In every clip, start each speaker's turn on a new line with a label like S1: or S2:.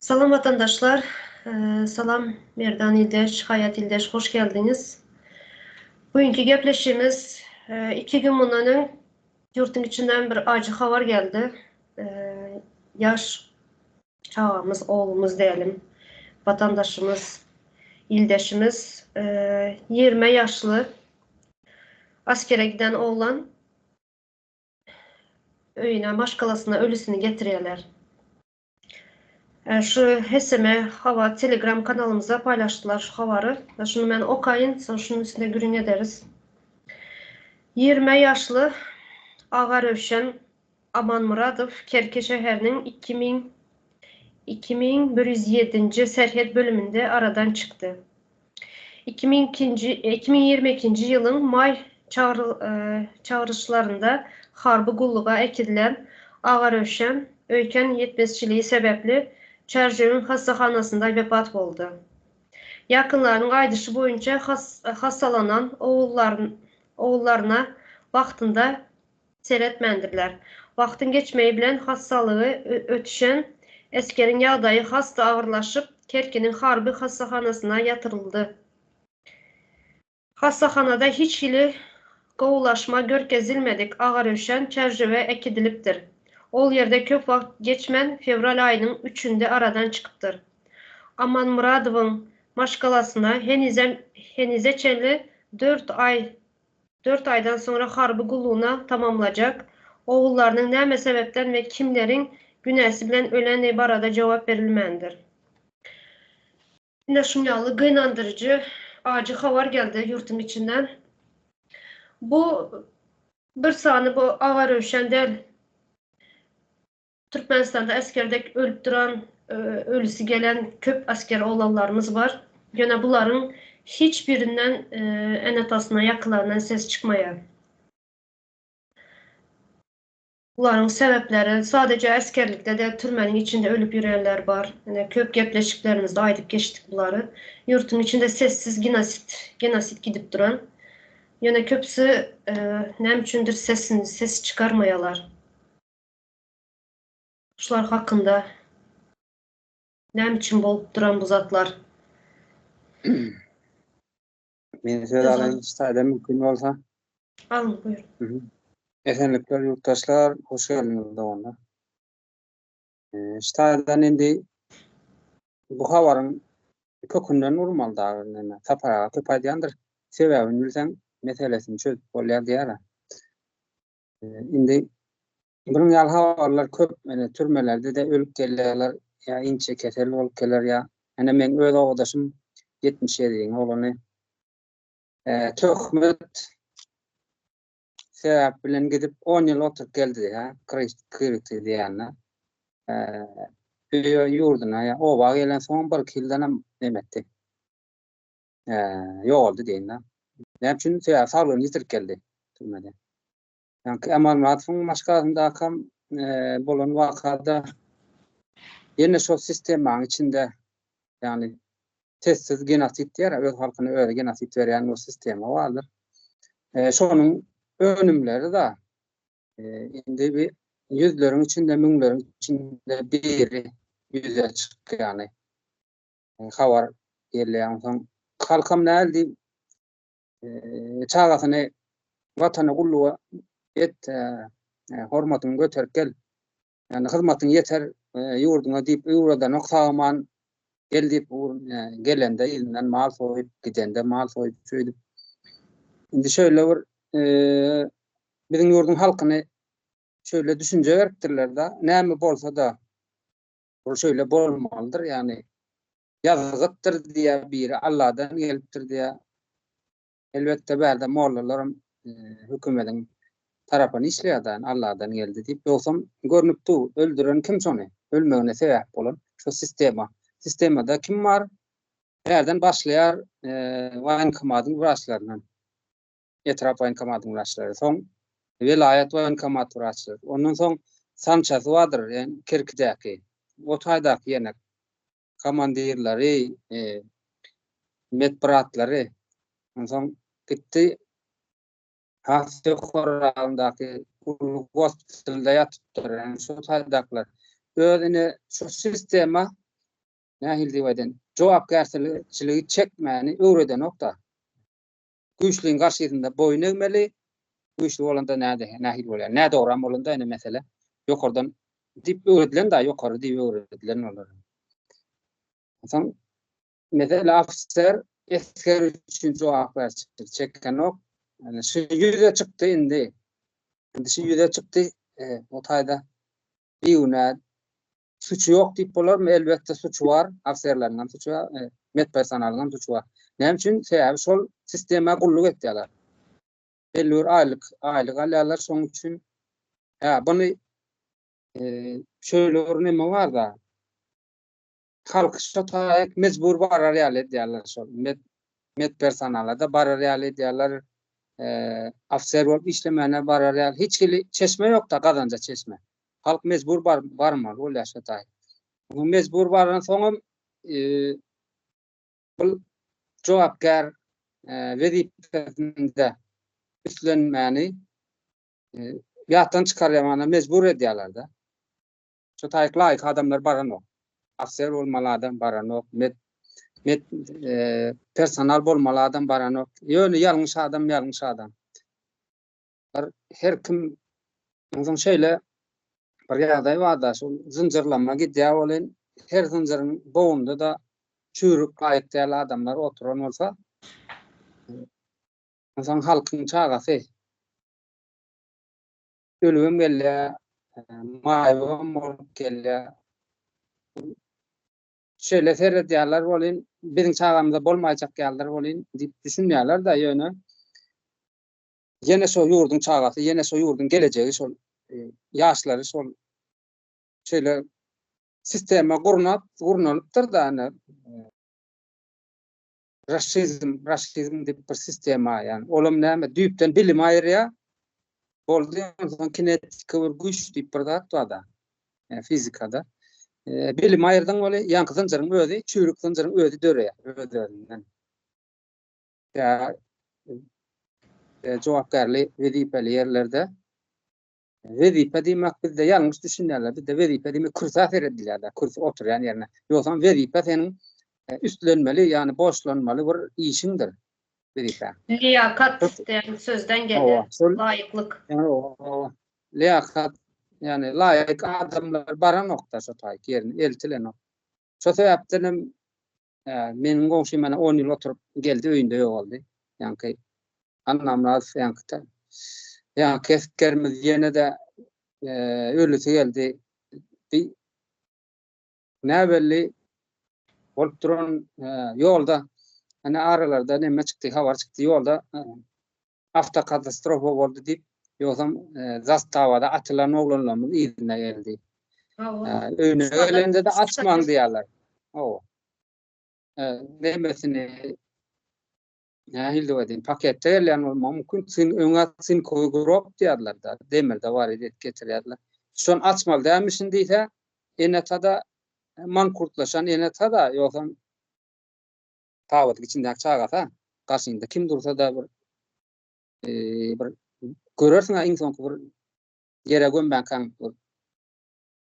S1: Salam watandaşlar, salam Merdan ildeş, Haýat ildeş hoş geldiňiz. Bu günki gepleşigimiz iki gün mundan öň ýurduň içinden bir ajy habar geldi. Ýaş çagamyz, oglumyz dälim, watandaşymyz, ildeşimiz 20 ýaşly askere giden oglan öýüne, maşgalasyna ölüsini getirýärler. Şu HSM Hawa Telegram kanalymyzda paýlaşdylar şu habary. Şuny men okaýyn, soň şunuň üstünde gürrüň ederis. 20 ýaşly Aga Röwşen Amanmyradow Kerki şäheriniň 2000 2107-nji serhet bölüminde aradan çykdy. 2002-nji 2022-nji ýylyň maý çagyryşlarynda harby gulluga äkidilen Aga Röwşen öýken ýetmezçiligi sebäpli Çärjewiň hassahanasynda wepat boldy. Ýakynlarynyň aýdyşy boýunça hassalanan ogullaryna wagtynda seretmändirler. Wagtyň geçmegi bilen hassalygy ötüşen esgeriň ýagdaýy has-da agyrlaşyp, Kerkiniň harby hassahanasyna ýatyryldy. Hassahanada hiç hili gowulaşma görkezilmedik Agaröwşen Çärjewe äkidilipdir. Ol ýerde köp wagt geçmän fewral aýynyň üçünde aradan çykypdyr. Amanmyradowyň maşgalasyna henizem henize çenli dört aý dört aýdan soňra harby gullugyna tamamlajak ogullarynyň näme sebäpden we kimleriň günäsi bilen ölendigi barada jogap berilmändir. Ine şuň ýaly gynandyryjy ajy habar geldi ýurtuň içinden. Bu bir sany bu Aga Röwşen däl. Türkmenistanda esgerdek ölüp duran, ölüsi gelen köp asker oglanlarymyz bar. Ýöne bularyň hiç birinden ene-atasyna, ýakynlaryndan ses çykmaýar. Bularyň sebäpleri sadeje esgerlikde däl türmeniň içinde ölüp ýörenler bar. Ine köp gepleşiklerimizde aýdyp geçdik bulary. Ýurtuň içinde sessiz genosid genosid gidip duran. Ýöne köpüsi näme üçindir sesini ses çykarmaýalar. Şular hakynda näme üçin bolup duran bu zatlar?
S2: Men söz alaýyn şu taýda mümkin bolsa.
S1: Alyň buyur.
S2: Esenlikler ýurtdaşlar, hoş geldiňiz doganlar. Şu taýdan indi bu habaryň kökünden urmaly dagy näme. Sapar aga köp aýdýandyr. Sebäbini bilseň meselesini çözüp bolýar diýýär. Indi bunuň ýaly habarlar köp, ine türmelerde-de ölüp gelýärler, ýa inçe kesel bolup geler ýa ine meň öz obadaşym 77-iň oglany töhmet sebäp bilen gidip 10 ýyl oturyp geldi diýýär, kiriti diýýände. Öýe ýurduna ýa oba gelensoň birki ýyldanam neme etdi. Ýogaldy diýen-de. Näme üçin? Sebäbi saglygyny ýitirip geldi türmede. Ýaňky Amanmyradowyň maşgalasyndakam bolan wakada ýene şol sistemanyň içinde, ýagny sessiz genosid diýer, öz halkyna özi genosid berýän bir sistema bardyr. Şonuň önümleri da indi bir ýüzleriň içinde, müňleriň içinde biri ýüze çykýany habar gelýär. Onsoň halkam näl diýip çagasyny watana gulluga et, hormatyňy göterip gel. Ýagny hyzmatyň ýeter ýurduňa diýip öwredenok sag-aman gel diýip gelende yzyndan mal soýup, gidende mal soýup şeýdip. Indi şeýle bir biziň ýurduň halkyny şeýle düşünje beripdirler-de, näme bolsa-da bul şeýle bolmalydyr, ýagny Ýazgytdyr diýýär biri, Alladan gelipdir diýýär. Elbetde bärde mollalaram hökümediň tarapyny işleýär da, Alladan geldi diýip. Ýogsam görnüp dur, öldüren kim şony? Ölmegine sebäp bolan şo sistema. Sistemada kim bar? Bärden başlaýar woýenkomadyň wraçlaryndan. Etrap woýenkomadyň wraçlary. Soň welaýat woýenkomat wraçlary. Ondan soň sançasy bardyr, ýagny Kerkidäki. O taýdaky ýene komandirleri, medbratlary, onsoň gitdi has ýokarragyndaky uly gospitalda ýatypdyr, ýagny şo taýdakylar. Öz ine şu sistema. Nähili diýip aýdaýyn, jogapkärçiligi çekmäni öwredenok-da. Güýçliň garşysynda boýun egmeli, güýçli bolanda näde, nähili bolýar, nädogram bolanda ine mesele, ýokardan diýip öwredilen-da, ýokary diýip öwredilen olar. Onsoň mesele ofiser esger üçin jogapkärçilik çekenok. Yani şu ýüze çykdy indi. Indi şu ýüze çykdy, e, o taýda bigünä Suçy ýok diýip bolarmy? Elbetde suçy bar. Ofiserleriň hem suçy bar, e, medpersonalyň hem suçy bar. Näme üçin? Sebäbi şol sistema gulluk etýärler. Belli bir aýlyk, aýlyk alýarlar şonuň üçin. Hä, buny e, şöyle bir neme bar-da. Halk şo taýak mejbur barar ýaly edýärler şol. Med medpersonala-da barar ýaly edýärler. E, ofiser bolup işlemäne barar ýaly. Hiç hili çeşme ýok-da, gazanja çeşme. Halk mejbur bar, barmaly bolýar şo taý. Bu mejbur baran soňam e, bu jogapkär e, wezipesinde üstlenmäni e, ýatdan çykarýar, mana mejbur edýärler-de. Şo taýyk laýyk adamlar baranok. Ofser bolmaly adam baranok, med med e, personal bolmaly adam baranok. Ýöne ýalňyş adam, ýalňyş adam. Bir her kim onsoň şeýle bir ýagdaý bar-da, şol zynjyrlama gidýär welin, her zynjyryň bognunda-da çüýrük laýyk däl adamlar oturan bolsa, onsoň halkyň çagasy ölübem gelýär, maýybam bolup gelýär. Şeýle seredýärler welin, biziň çagamyza bolmaýjak ýalydyr welin diýip düşünýärler-de, ýöne Ýene şo ýurduň çagasy, ýene şo ýurduň gelejegi şol ýaşlary şol şeýle sistema gurnap, gurnalypdyr-da ine. Raşizm, raşizm diýip bir sistema ýani. Olam näme düýpden bilimi aýyrýar. Boldy, onsoň kinetiki bir güýç diýip bir zat bar-da. Fizikada. Bilimi aýyrdyň weli, ýaňky zynjyryň özi, çüýrük zynjyryň özi döreýär öz-özünden. Ýa jogapkärli wezipeli ýerlerde wezipe diýmek bizde ýalňyş düşünýärler. Bizde wezipe diýmek kürsä seredilýär-de, kürsi oturýan ýerine. Ýogsam wezipe seniň e, üstlenmeli, ýagny borçlanmaly bir işiňdir wezipe.
S1: Liýakat diýen sözden gelýär. Laýyklyk.
S2: Liýakat, ýagny laýyk adamlar baranok-da şo taýyk ýerine eltilenok. Şo sebäpden hem Meniň goňşym ene 10 ýyl oturyp geldi öýünde ýogaldy. Ýaňky Annamyradow ýaňky ýaňky esgerimiz ýene-de ölüsi geldi. Bi näbelli bolup duran ýolda ene aralarda neme çykdy, habar çykdy ýolda awtokatastrofa boldy diýip, ýogsam zastawada atylan oglanlarymyz yzyna geldi. Öýüne gelende-de açmaň diýýärler. Hawa. Nemesini nähili diýip aýdaýyn, paketde gelýän bolmagy mümkin. Sin öňe sinkowy grob diýýärler-de, demirde bar edip getirýärler. Şony açmaly dälmişin diýse, ene-ata-da mankurtlaşan ene-ata-da, ýogsam tabydyň içindäki çagasa, garşyňda kim dursa-da bir bir görersiň-ä iň soňky bir ýere gömmäkäň bir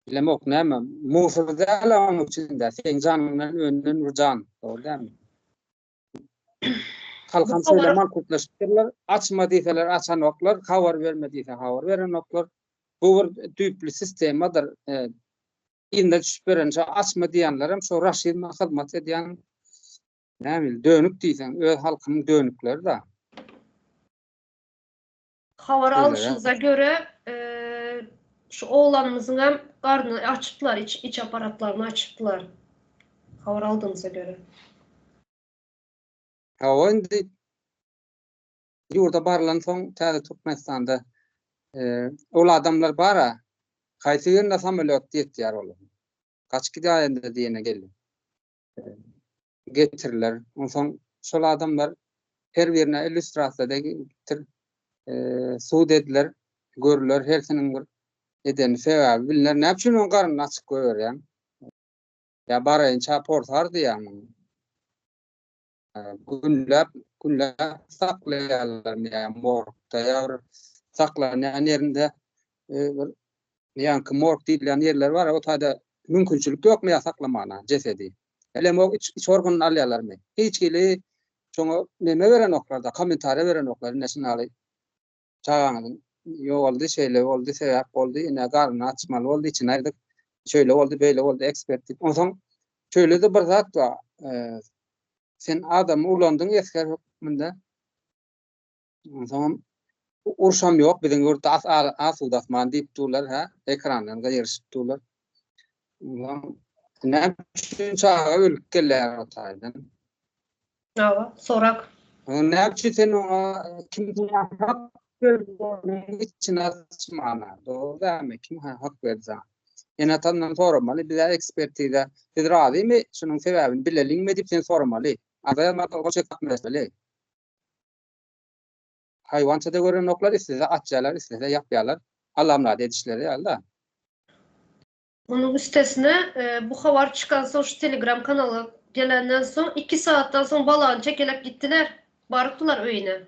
S2: bilemok näme, musur däl onuň içinde, seň janyňdan önden bir jan, dogry dälmi? Halkam şeýle mankurtlaşypdyrlar, açma diýseler açanoklar, habar berme diýse habar berenoklar. Bu bir düýpli sistemadyr. Yzyna düşüp beren şo açma diýenlerem şo raşizme hyzmat edýän näme dönük diýseň öz halkynyň dönükleri-da.
S1: Habar alşymyza göre şu oglanymyzyňam garnyny açypdylar iç iç aparatlaryny açypdylar. Habar aldygymyza göre.
S2: Hawa indi Ýurda barylansoň täze Türkmenistanda ol adamlar bar-a, haýsy birine samolýot ýetýär olaryň. Gaçyp gidäýende diýene geldi. Getiriler. Onsoň şol adamlar her birine illýustrasiýa-da getir, sud ediler, görüler, hersiniň bir edeni sebäbi biliner. Näme üçin oň garnyny açyk goýberýäň? Ýa baraýynça porsar diýýäň muny. Günläp, günläp saklaýarlar ýa morgda ýa bir saklanýan ýerinde bir ýaňky morg diýilýän ýerler bar, o taýda mümkinçilik ýokmy ýa saklamana jesedi. Bilemok iç iç organyny alýarlarmy? Hiç hili şoňa neme berenoklar-da, kommentariýa berenoklar. Ine şunaly çagaňyzyň ýogaldy, şeýle boldy, sebäp boldy, ine garnyny açmaly boldy, içini aýyrdyk, şeýle boldy, beýle boldy, ekspert diýip. Onsoň şeýle-de bir zat bar. Sen adamy ulandyň esger hökmünde. Onsoňam urşam ýok biziň ýurtda asuda asman diýip durlar hä, ekrandan gygyryşyp durlar. Onsoň näme üçin çaga ölüp gelýär o taýdan?
S1: Hawa, sorak.
S2: Näme üçin sen oňa kim saňa hak berdi onuň içini açmana? Dogry dälmi? Kim hak berdi saňa? Ene-atandan soramaly, biz-ä ekspertiza, siz razymy, şunuň sebäbini bileliňmi diýip sen soramaly. Arza ýazmaga gol çekmeli. Haýwança-da görenoklar, islese açýarlar, islese ýapýarlar. Allamyrat edişleri ýaly-da.
S1: Onuň üstesine, bu habar çykansoň şu telegram kanala gelenden soň iki sagatdan soň balany çekelep gitdiler. Barypdylar öýüne.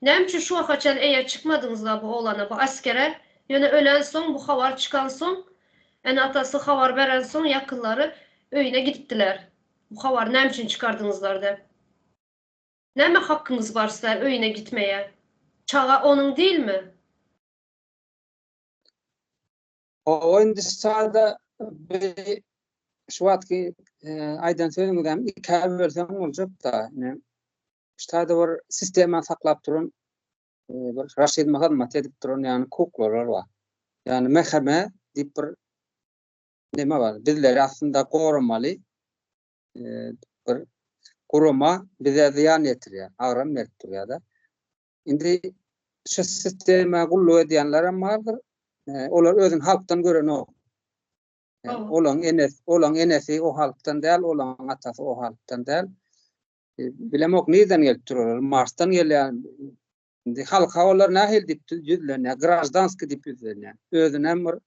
S1: Näme üçin şu waka çenli eýe çykmadyňyzla bu oglana, bu askere? Ýöne ölensoň bu habar çykansoň, ene-atasy habar berensoň ýakynlary öýüne gidipdiler. Bu habary näme üçin çykardyňyzlar dep. Näme hakkyňyz bar sizler öýüne gitmeye? Çaga onuň dilmi?
S2: Hawa indi sada bi şu wagtky aýdan sözüňizem ikä bölseň boljakda. Ine şu taýda bir sistemany saklap duran bir raşizme hyzmat edip duran ýagny kuklalar bar. Ýagny MHM diýip bir neme bar. Bizleri aslynda goramaly bir gurama bize zyýan ýetirýär, agram berip durýar-da. Indi şu sistema gulluk edýänler hem bardyr. Olar özüni halkdan görenok. Olaň enesi, olaň enesi o halkdan däl, olaň atasy o halkdan däl. Bilemok nirden gelip dur olar? Marsdan gelýär. Indi halka olar nähili diýip ýüzlenýär? Graždanskiý diýip ýüzlenýär. Özünem bir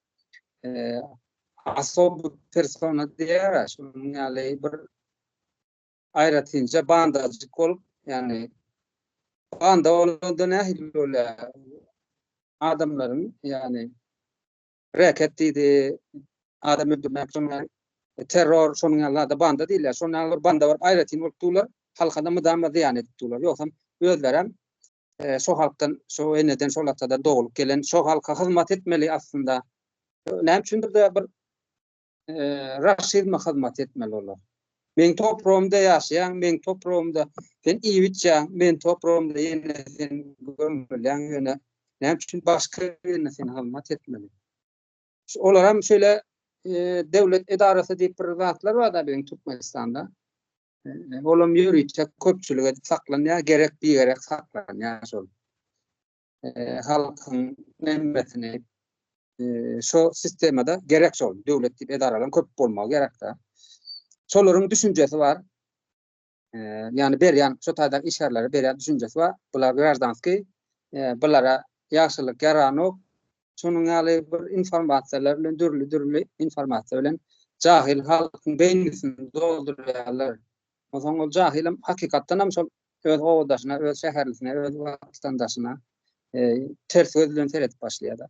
S2: osoby persona diýýär, şonuň ýaly bir aýratynja bandajyk bolup, ýagny banda bolanda nähili bolýar? Adamlaryň, ýagny reket diýdi, adam öldürmek, şonuň ýaly terror, şonuň ýaly zada banda diýilýär. Şonuň ýaly bir banda bolup aýratyn bolup durlar, halka-da mydama zyýan edip durlar. Ýogsam özlerem şo halkdan, şo eneden, şol atadan doglup gelen, şo halka hyzmat etmeli aslynda. Näme üçindir-de bir raşizme hyzmat etmeli olar. Meň topragymda ýaşaýaň, meň topragymda sen iýip-içýäň, meň topragymda ýene sen gömülýäň, ýöne näme üçin başga birine sen hyzmat etmeli? Olaram şeýle döwlet edarasy diýip bir zatlar bar-da biziň Türkmenistanda. Olam ýörite köpçülik edip saklanýar, gerek bigerek saklanýar şol. Halkyň nemesini şo sistemada gerek şol döwlet diýip edaralaryň köp bolmagy gerekde. Şolaryň düşünjesi bar. Ýagny berýän şo taýdan işgärlere berýän düşünjesi bar. Bular graždanskiý, bulara ýagşylyk ýaranok. Şonuň ýaly bir informasiýalar bilen dürli-dürli informasiýa bilen jahyl halkyň beýnisini doldurýarlar. Onsoň ol jahylem hakykatdan hem şol öz obadaşyna, öz şäherlisine, öz watandaşyna ters göz bilen seredip başlaýar-da.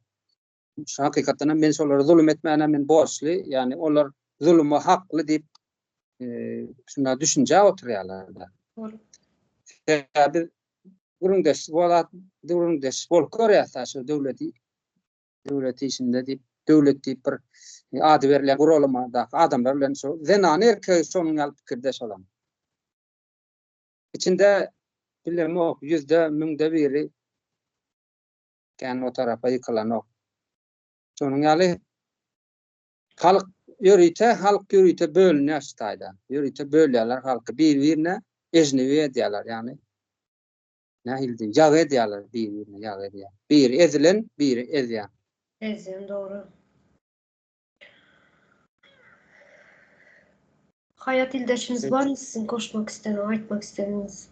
S2: Şu hakykatdan hem men şolara zulum etmäne men borçly, ýagny olar zuluma hakly diýip şunda düşünjä oturýarlar-da. Sebäbi gürrüňdeş bolat, gürrüňdeş bolup görýäs-de şu döwleti döwlet işinde diýip, döwlet diýip bir ady berilýän guralamadaky adamlar bilen şu zenany erkegi şonuň ýaly pikirdeş olam. Içinde bilemok, ýüzde, müňde biri kän o tarapa ýykylanok. Şonuň ýaly halk ýörite, halk ýörite bölünýär şu taýda. Ýörite bölýärler halky bir-birine ejnebi edýärler, ýagny nähili diýeyim, ýagy edýärler bir-birine ýagy edýär. Biri ezilen, biri ezýän.
S1: Ezýän dogry. Haýat ildeşimiz barmy siziň goşmak isleýän, aýtmak isleýäniňiz?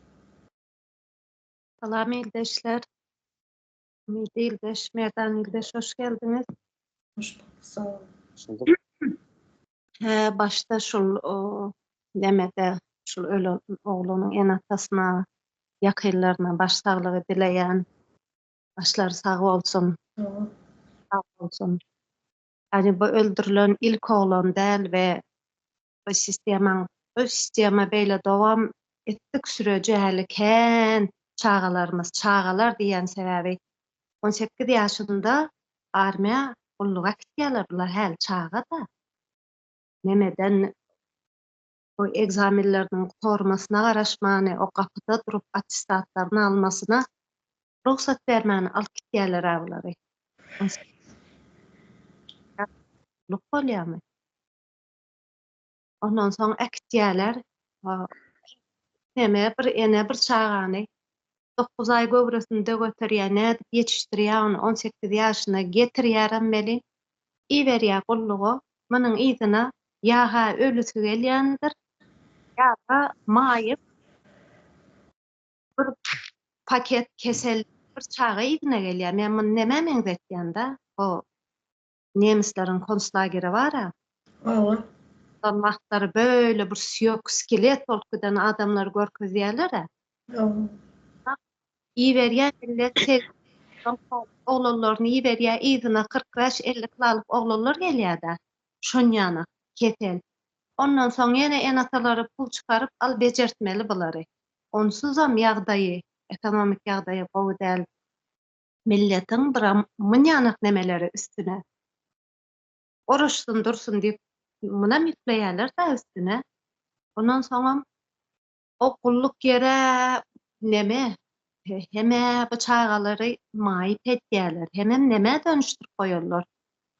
S3: Salam ildeşler. Umyt ildeş, Merdan ildeş hoş geldiňiz.
S1: Hoş bulduk, sag boluň.
S2: Hoş bulduk.
S3: He, başda şul o nemede şul ölen oglanyň ene-atasyna, ýakynlaryna baş saglygy dileýän. Başlary sag bolsun. Sag bolsun. Ýagny bu öldürilen ilk oglan däl we. Bu sistemaň bu sistema beýle dowam etdik süreje häli kän çagalarymyz çagalar diýýän sebäbi 18 ýaşynda armiýa gulluga gitýärler bular häli çaga-da. Nemeden bu ekzamenleriniň gutarmasyna garaşmany o gapyda durup attestatlaryny almasyna rugsat bermäni alyp gitýärler-ä bulary. Gulluk bolýarmy? Ondan soň äkitýärler. Neme bir ene bir çagany 9 aý göwresinde göterýär, nädip ýetişdirýär ony 18 ýaşyna getirýärem welin, iberýär gulluga. Munuň yzyna ýa-ha ölüsi gelýändir, ýa-da maýyp bir paket kesel bir çaga yzyna gelýär. Men muny nämä meňzetýän-de? O Nemesleriň konslageri bar-a.
S1: Hawa.
S3: Şol wagtlary böyle bir süýek, skelet bolup giden adamlary görkezýärler-ä.
S1: Hawa.
S3: Iberýär millet oglanlaryny iberýär, yzyna 45-50 kilolyk oglanlar gelýär-de. Şonýana kesel. Ondan soň ýene ene-atalary pul çykaryp al bejertmeli bulary. Onsuzam ýagdaýy, ekonomik ýagdaýy gowy däl. Milletiň biram munýanak nemeleri üstüne. Oraşsyn dursun diýip munam ýükleýärler-dä üstüne. Ondan soňam o gulluk ýere neme heme bu çagalary maýyp edýärler. Hemem nemä dönüşdirip goýarlar.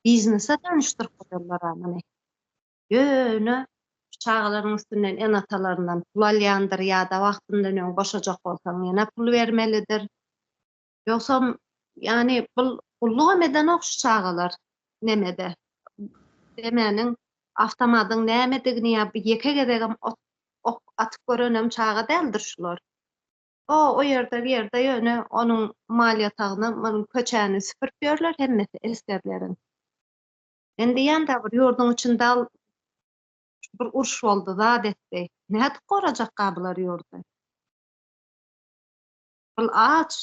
S3: Biznese dönüşdirip goýarlar-a muny. Ýöne şu çagalaryň üstünden ene-atalaryndan pul alýandyr ýa-da wagtyndan öň boşajak bolsaň ýene pul bermelidir. Ýogsam, ýagny bul gullugam edenok şu çagalar nemede. Demäniň awtomadyň nämedigini ýa ýeke gezegem ot ok atyp görenem çaga däldir şular. O o ýerde bir ýerde ýöne onuň mal ýatagyny munuň köçäni süpürip ýörler hemmesi esgerleriň. Men diýýän-dä bir ýurduň içinde al bir uruş boldy zat etdi. Nädip gorajakka bular ýurdy? Bul aç,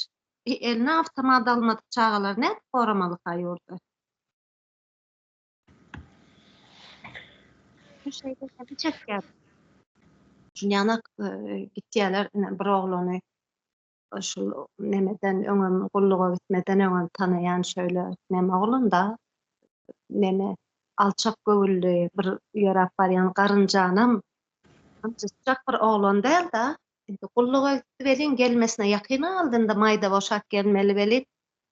S3: eline awtomat almadyk çagalary nädip goramalyka ýurdy? Şeýle näme çekýär? Şunýanak gitýärler ine bir oglany şul nemeden öňem gulluga gitmeden öňem tanaýan şöyle neme oglan-da neme alçak göwünli bir ýöräp barýan garynjanam ynjytjak bir oglan däl-de Indi gulluga gitdi welin, gelmesine ýakyn galdy, indi maýda boşap gelmeli welin,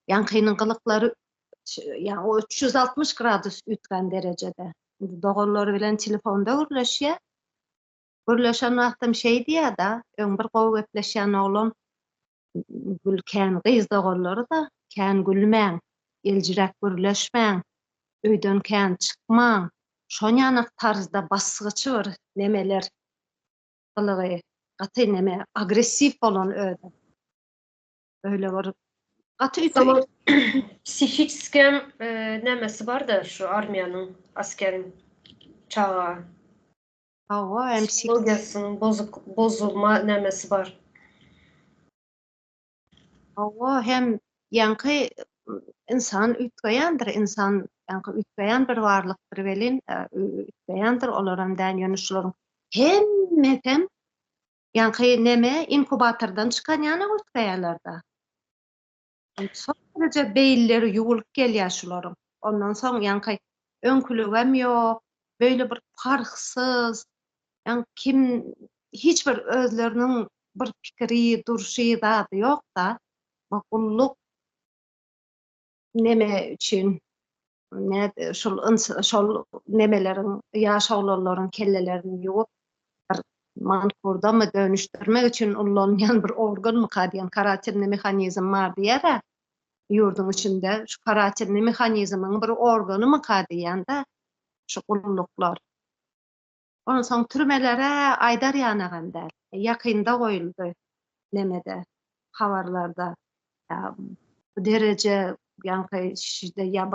S3: ýaňkynyň gylyklary ýa o 360 gradus üýtgän derejede. Indi doganlary bilen telefonda gürleşýär. Gürleşen wagtam şeý diýýär-de, öň bir gowy gepleşýän oglan, Gül kän gyz doganlary-da, kän gülmäň, eljiräp gürleşmäň, öýden kän çykmaň, şonýanak tarzda basgyçy bir nemeler gylygy gaty neme agressiw bolan özi. Öyle bir gaty üte
S1: Tamam. Psihiçiskem e, nemesi bar-da şu armiýanyň, askeriň çaga.
S3: Hawa, hem
S1: psihologiýasynyň bozuk bozulma nemesi bar.
S3: Hawa, hem ýaňky ynsan üýtgeýändir, ynsan ýaňky üýtgeýän bir barlykdyr welin, üýtgeýändir, olaram däl, ýöne şularyň hemmesem ýaňky neme inkubatordan çykan ýaly üýtgeýärler-de. Şol dereje beýinleri ýuwulyp gelýär şularyň. Ondan soň ýaňky öňküligem ýok, beýle bir parhsyz, ýaňky kim hiç bir özleriniň bir pikiri, durşy, zady ýok-da. Bu gulluk neme üçin ne şol şol nemeleriň ýaş oglanlaryň kellelerini ýuwup bir mankurdamy dönüşdirmek üçin ullanylýan bir organmyka diýen karatelnyý mehanizm bar diýer-ä ýurduň içinde şu karatelnyý mehanizmiň bir organymyka diýýän-de şu gulluklar. Onsoň türmelere aýdar ýanagam däl. Ýakynda goýuldy nemede, habarlarda. Bu dereje ýaňky şide ýa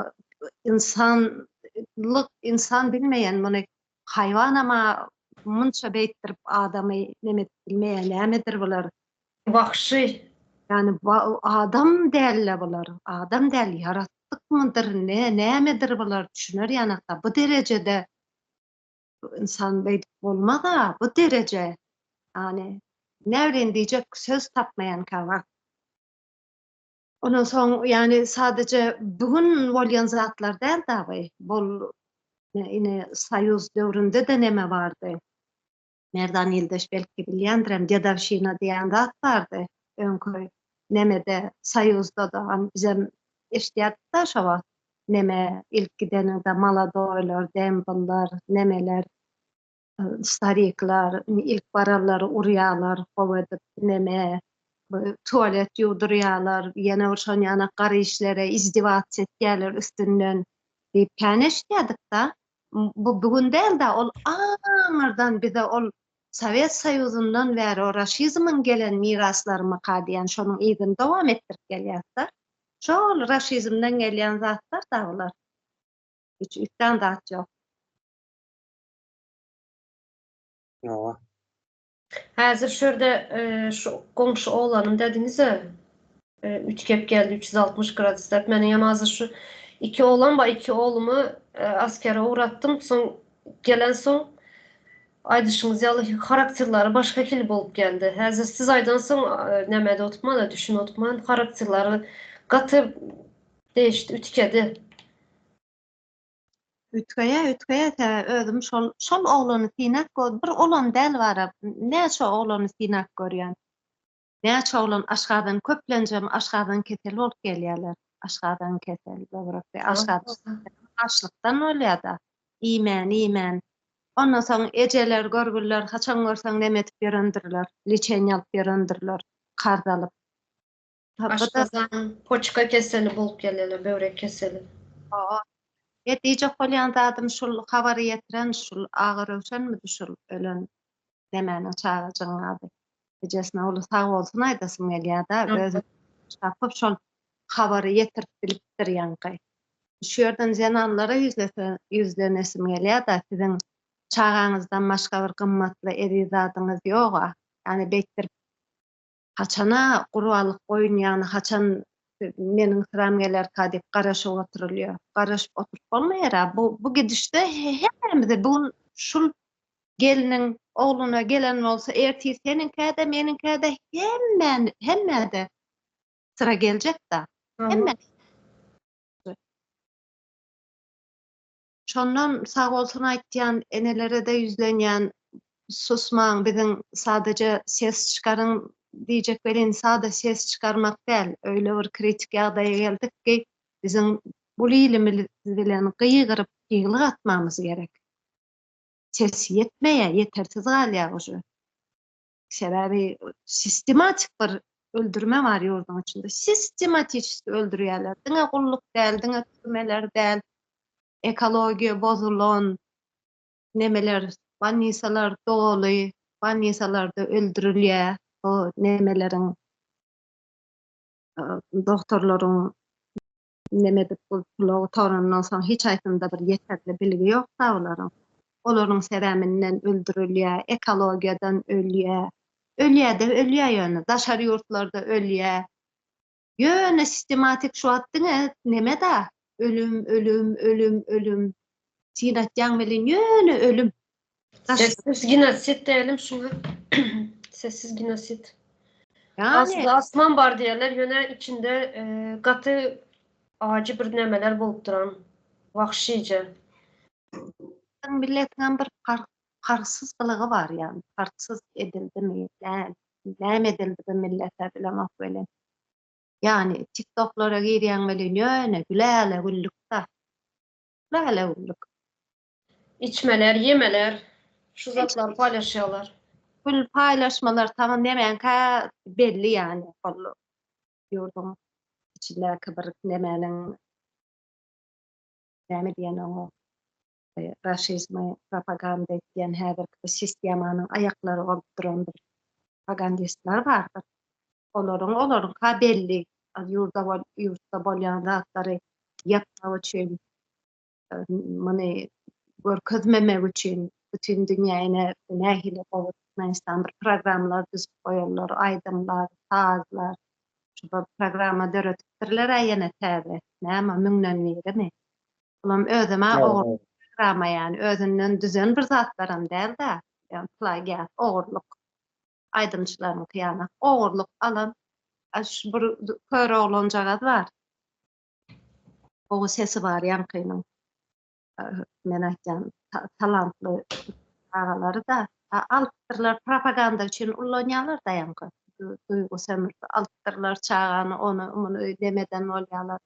S3: ynsanlyk, ynsan bilmeýän muny haýwanam-a munça beýtdirip adamy neme edip bilmeýär, nämedir bular?
S1: Wagşy.
S3: Ýani adam däl-le bular, adam däl, ýaratdykmydyr, ne, nämedir bular düşüner ýanakda bu derejede. Ynsan beýdip bolmaz-a bu dereje. Ýagny näbileýin diýjek söz tapmaýan käwagt. Ondan soň ýagny sadaje bu gün bolýan zatlar däl dagy. Bol ine soýuz döwründe-de neme bardy. Merdan ildeş belki bilýändirem dedowşina diýen zat bardy öňki nemede soýuzda-da bizem eşidýärdik-de şo wagt neme ilk gideniňde maladoýlar, dembyllar, nemeler starikler ilk baranlary urýarlar gowy edip neme tualet ýuwdurýarlar ýene bir şon ýanak gara işlere izdiwats etýärler üstünden diýip kän eşidýärdik-da. Bu bu gün däl-de ol aňyrdan bize ol Sowet Soýuzyndan bäri o raşizmiň gelen miraslarymyka diýen şonuň yzyny dowam etdirip gelýäs-de. Şol raşizmden gelýän zatlar-da bular. Hiç üýtgän zat ýok.
S2: Hawa.
S1: Häzir şu ýerde şu goňşy oglanym dediňiz-ä, üýtgep geldi 360 gradus diýip. Meniň hem hazir şu iki oglan bar, iki oglumy askere ugratdym. Soň gelensoň aýdyşyňyz ýaly harakterleri başga hili bolup geldi. Häzir siz aýdansoň nämede oturman-da düşünip oturman harakterleri gaty değişdi, üýtgedi.
S3: Üýtgeýär, üýtgeýär sebäbi özüm şol şol oglany synap gör, bir olam däl bara, näçe oglany synap görýän. Näçe oglan aşgazan köplenjem aşgazan keseli bolup gelýärler. Aşgazan keseli, böwrek we aşgazan açlykdan bolýar-da. Iýmän, iýmän. Ondan soň ejeler görgüliler haçan görseň neme edip ýörendirler, liçeniýa alyp ýörendirler, karz alyp.
S1: Aşgazan, poçka keseli bolup gelýärler, böwrek keseli.
S3: Hawa. E diýjek bolýan zadym şul habary ýetiren şul Aga Röwşenmidi şul ölen nemäniň çagajygyň ady. Ejesine uly sag bolsun aýdasym gelýärda özi tapyp şol habary ýetirip bilipdir ýaňky. Şu ýerden zenanlara ýüzlese ýüzlenesim gelýärda siziň çagaňyzdan başga bir gymmatly eziz zadyňyz ýoga. Ýani beýtdirip Haçana gurbanlyk goýun ýagny haçan meniň syram gelerka diýip garaşyp oturylýar. Garaşyp oturyp bolmaýar-a. Bu bu gidişde hemmämize bu gün şul gelniň ogluna gelen bolsa ertir seniňkä-de, meniňkä-de hemmä hemmä-de syra geljek-da. Hemmä. Şondan sagbolsun aýtýan enelere-de ýüzlenýän susmaň biziň sadaja ses çykaryň diýjek welin sada ses çykarmak däl öýle bir kritik ýagdaýa geldik ki biziň uly ilimiz bilen gygyryp ýyglyk atmamyz gerek. Ses ýetmeýär ýetersiz galýar uje. Sebäbi sistematik bir öldürme bar ýurduň içinde. Sistematiçeski öldürýärler. Diňe gulluk däl, diňe türmeler däl. Ekologiýa bozulan nemeler, bolnisalar doly, bolnisalarda öldürilýär. Bu nemeleriň dogtorlaryň neme edip bu pula gutarandan soň hiç haýsynda bir ýeterli bilgi ýok-da olaryň. Olaryň sebäbinden öldürilýär, ekologiýadan ölýär. Ölýär-de ölýär ýöne, daşary ýurtlarda ölýär. Ýöne sistematik şu wagt diňe neme-da, ölüm, ölüm, ölüm, ölüm. Syn atýaň welin ýöne ölüm.
S1: Sessiz genosid diýelim şuňa. Sessiz genosid. Aslynda asman bar diýerler, ýöne içinde gaty ajy bir nämeler bolup duran. Wagşyja.
S3: Biziň milletiňem bir parhsyz gylygy bar ýagny parhsyz edildimi däl näme edildi bu millete bilemok welin. Ýagny tiktoklara girýäň welin ýöne güläle güllükda. Güläle güllük.
S1: Içmeler, ýemeler, şu zatlary paýlaşýarlar.
S3: Gül paýlaşmalar tamam nemäňkä belli ýagny ol ýurduň içindäki bir nemäniň näme diýen oňa raşizmi propaganda etýän häzirki bir sistemanyň aýaklary bolup duran bir propagandistler bardyr. Olaryň olaryňka belli ýurda ýurtda bolýan zatlary ýapmak üçin muny görkezmemek üçin bütin dünýä ine nähili gowy Türkmenistan bir programmalar düzüp goýarlar, aýdymlar, sazlar. Şu bir programma döredipdirler-ä ýene täze. Näme müňden birimi? Bulam özüm-ä ogurlyk. Drama ýany özünden düzen bir zatlaram däl-de, ýagny plagiat, ogurlyk. Aýdymçylaryňky ýaly ogurlyk alan a şu bir kör oglanjagaz bar. Gowy sesi bar ýaňkynyň. Men aýtýan talantly çagalary-da alypdyrlar propaganda üçin ullanýarlar-da ýaňky duýgy sömürdi alypdyrlar çagany ony muny demeden bolýarlar.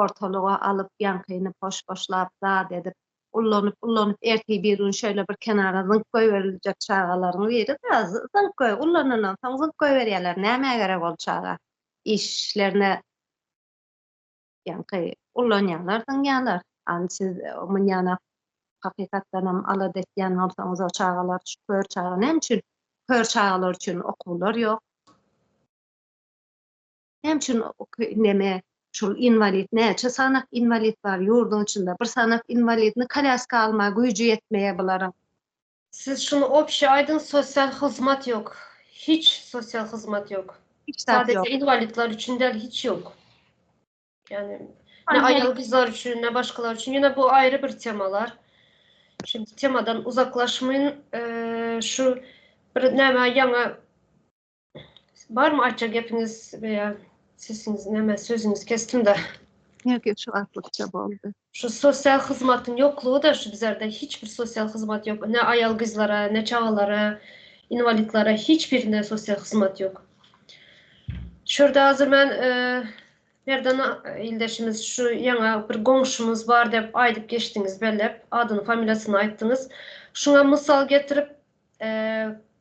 S3: Ortalyga alyp ýaňkyny poş-poşlap zat edip ullanyp ullanyp ertir bir gün şeýle bir kenara zyňyp goýberiljek çagalaryň biri-de zyňyp goý ullanandan soň zyňyp goýberýärler nämä gerek ol çaga işlerine ýaňky ullanýarlar zyňýarlar an siz munýana hakykatdanam alada etýän bolsaňyz o çagalar şu kör çaga näme üçin kör çagalar üçin okuwlar ýok Näme üçin neme şul inwalid näçe sanak inwalid bar ýurduň içinde bir sanak inwalidni kolýaska alma güýji ýetmeýä bularyň.
S1: Siz şuny obşi aýdyň sosial hyzmat ýok hiç sosial hyzmat ýok.
S3: Hiç zat ýok.
S1: Sadece inwalidler üçin däl hiç ýok. Ýani ne aýal gyzlar üçin ne başgalar üçin ýöne bu aýry bir temalar. Şimdi temadan uzaklaşmaýyn şu bir näme ýaňy Barmy aýtjak gepiňiz veýa sesiňiz näme sözüňizi kesdim-de.
S3: Ýok ýok şu wagtlykça boldy.
S1: Şu sosial hyzmatyň ýoklugy-da şu bizlerde hiç bir sosial hyzmat ýok. Ne aýal gyzlara, ne çagalara, inwalidlara hiç birine sosial hyzmat ýok. Şu ýerde hazir men Merdan ildeşimiz şu ýaňa bir goňşumyz bar diýip aýdyp geçdiňiz belläp adyny familiýasyny aýtdyňyz. Şuňa mysal getirip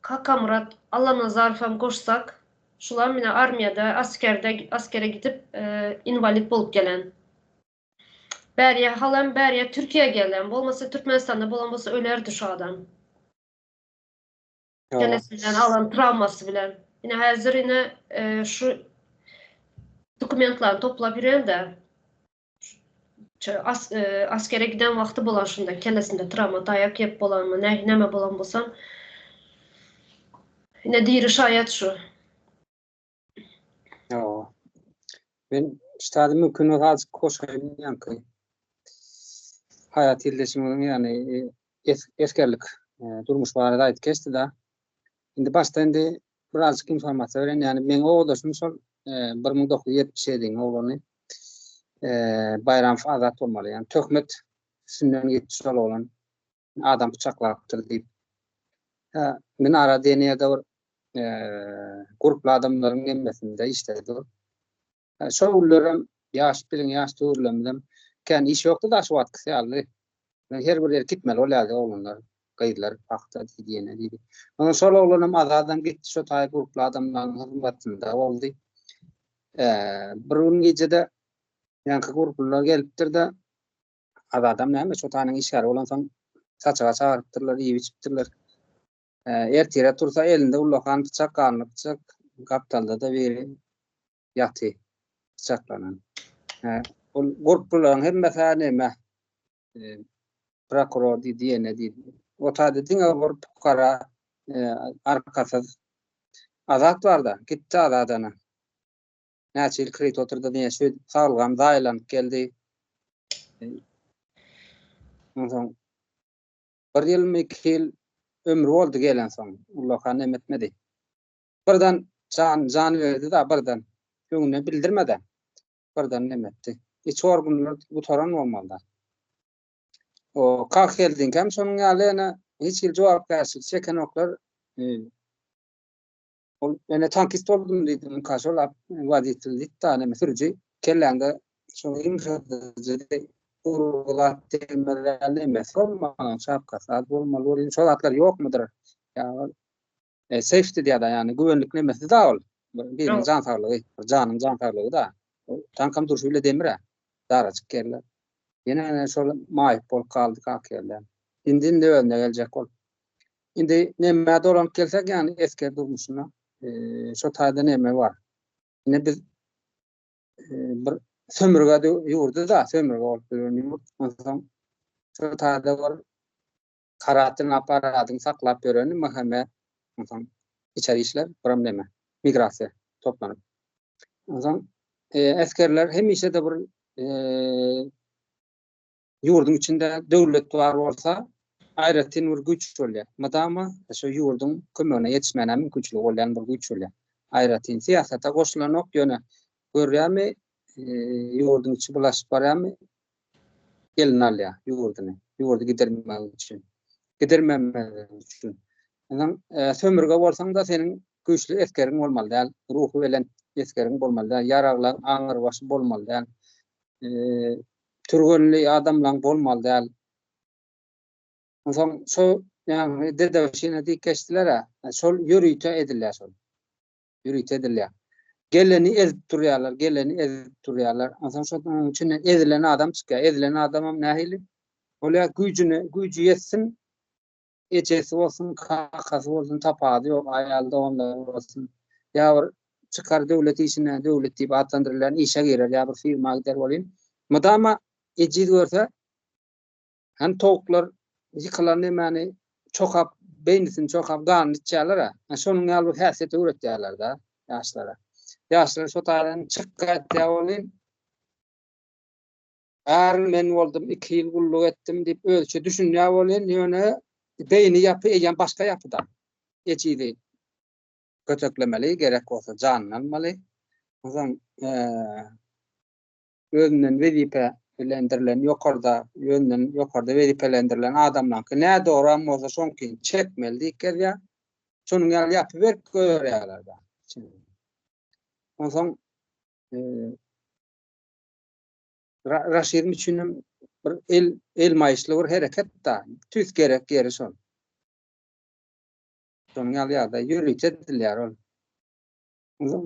S1: Kakamyrat Allanazarowam goşsak, şulam ine armiýada, askerde, askere gidip inwalid bolup gelen. Bäriýe halam bäriýe Türkiýä gelen, bolmasa Türkmenistanda bolan bolsa ölerdi şu adam. Kellesinden alan trawmasy bilen. Ine häzir ine şu dokumentlerini toplap ýören-de. As, e, askere giden wagty bolan şunda kellesinde travma daýak ýep bolanmy nähi näme bolan bolsam ine diri şaýat şu.
S2: Ýa. Men ştady mümkin bolsa azajyk goşaýyn ýaňky. Haýat ildeşimiziň ýagny e, esgerlik e, durmuş barada aýdyp geçdi-de. Indi başda indi birazjyk informasiýa beren, ýagny meň oguldaşym şol 1977-iň oglany Baýramow Azat bolmaly. Ýagny töhmet üstünden gitdi şol oglan. Adam pyçaklapdyr diýip. Minara diýen ýerde bir gurply adamlaryň hemmesinde işledi. Şo günlerem ýaş biziň ýaş döwürlerimizem kän iş ýokdy da şu wagtkysy ýaly. Her bir ýere gitmeli bolýardy oglanlar, gyzlar pagta diýdi ýene diýdi. Ondan şol oglanam Azadam gitdi şo taý gurply adamlaryň hyzmatynda boldy. Bir gün gijede ýaňky gurplular gelipdir-de Azadam näme şo taýynyň işgäri bolansoň saçaga çagyrypdyrlar, iýip-içipdirler. Ertire tursa elinde ullakan pyçak, ganly pyçak, gapdalda-da biri ýaty pyçaklanan. Ol gurplularyň hemmesi-hä neme, prokuror diýdi, ýene diýdi. O taýda diňe bir pukara, arkasyz Azat bar-da, gitdi Azat ana. Näçe ýyl kredit oturdy diýen şeýdip saglygam zaýalanyp geldi. Onsoň Bir ýylmy, iki ýyl ömri boldy gelensoň. Ullakan neme etmedi. Birden jan, jan berdi-da, birden. Öňünden bildirmedi. Birden neme etdi. Iç organlar gutaran bolmaly-da. O Kakgeldiňkem şonuň ýaly ýene hiç hili jogapkärçilik çekenoklar. Ol ene tankist boldum diýdi, münka şol woditel diýdi, neme sürüji kelläňde şol ýumşadyjy urgy zat degmez ýaly nemesi bolmaly, şapkasy az bolmaly bolýan, şol zatlar ýokmudyr? Ýa ol e, safety diýýär-de, ýagny güvenlik nemesi da ol. Biriniň jan saglygy, bir janyň jan saglygy da. Tankam durşy bile demir-ä. Darajyk ýerler. Ýene ene şol maýyp bolup galdy kak ýerler. Indi indi özüne geljek bolup. Indi nämä dolanyp gelsek, ýagny esger durmuşyna, şo taýda näme bar? Indi biz bir sömürge ýurdy-da, sömürge bolup duran ýurt. Onsoň şo taýda bir karatyň apparatyny saklap ýöreni MHM, onsoň içeri işler, biram näme, migrasiýa toplanyp. Onsoň esgerler hemişe-de bir. Ýurduň içinde döwlet bar bolsa, aýratyn bir güýç bolýar. Mydama şo ýurduň kömegine ýetişmäne mümkinçiligi bolýan bir güýç bolýar. Aýratyn syýasata goşulanok, ýöne görýärmi, ýurduň içi bulaşyp barýarmy, eline alýar ýurduny, ýurdy gidirmek üçin, gidirmemezlik üçin. Onsoň sömürge bolsaň-da seniň güýçli esgeriň bolmaly däl, ruhubelent esgeriň bolmaly däl, ýaraglaň aňrybaşy bolmaly däl. Türgenli adamlaň bolmaly däl. Onsoň şo ýagny dedowşina diýip geçdiler-ä, şol ýörite edilýär şol. Ýörite edilýär. Geleni ezip durýarlar, geleni ezip durýarlar. Onsoň şonuň içinden ezilen adam çykýar. Ezilen adamam nähili? Bolýar güýjüne, güýji ýetsin, ejesi bolsun, kakasy bolsun, tapady ýok, aýal doganlary bolsun. Ýa bir çykar döwlet işine, döwlet diýip atlandyrylýan işe girer, ýa bir firma gider welin, mydama ejiz görse, hany towuklar ýykylan nemäni çokap, beýnisini çokap, ganyny içýärler-ä. Şonuň ýaly bir häsiýet öwretýärler-dä ýaşlara. Ýaşlar şo taýdan çykga etýär welin, Bäri men boldum, iki ýyl gulluk etdim diýip özüçe düşünýär welin, ýöne beýni ýapy eýýäm başga ýapyda. Ejizi köteklemeli, gerek bolsa janyny almaly. Onsoň özünden wezipe bilendirilen ýokarda, özünden ýokarda wezipelendirilen adamlaňky nädogram bolsa şoňkyny çekmeli diýip gezýär. Şonuň ýaly ýapy berk goýberýärler-de. Onsoň Raşizm üçin hem bir el elmaýyşly bir hereket da. Tüýs gerek ýeri şol. Şonuň ýaly ýagdaý ýörite edilýär ol.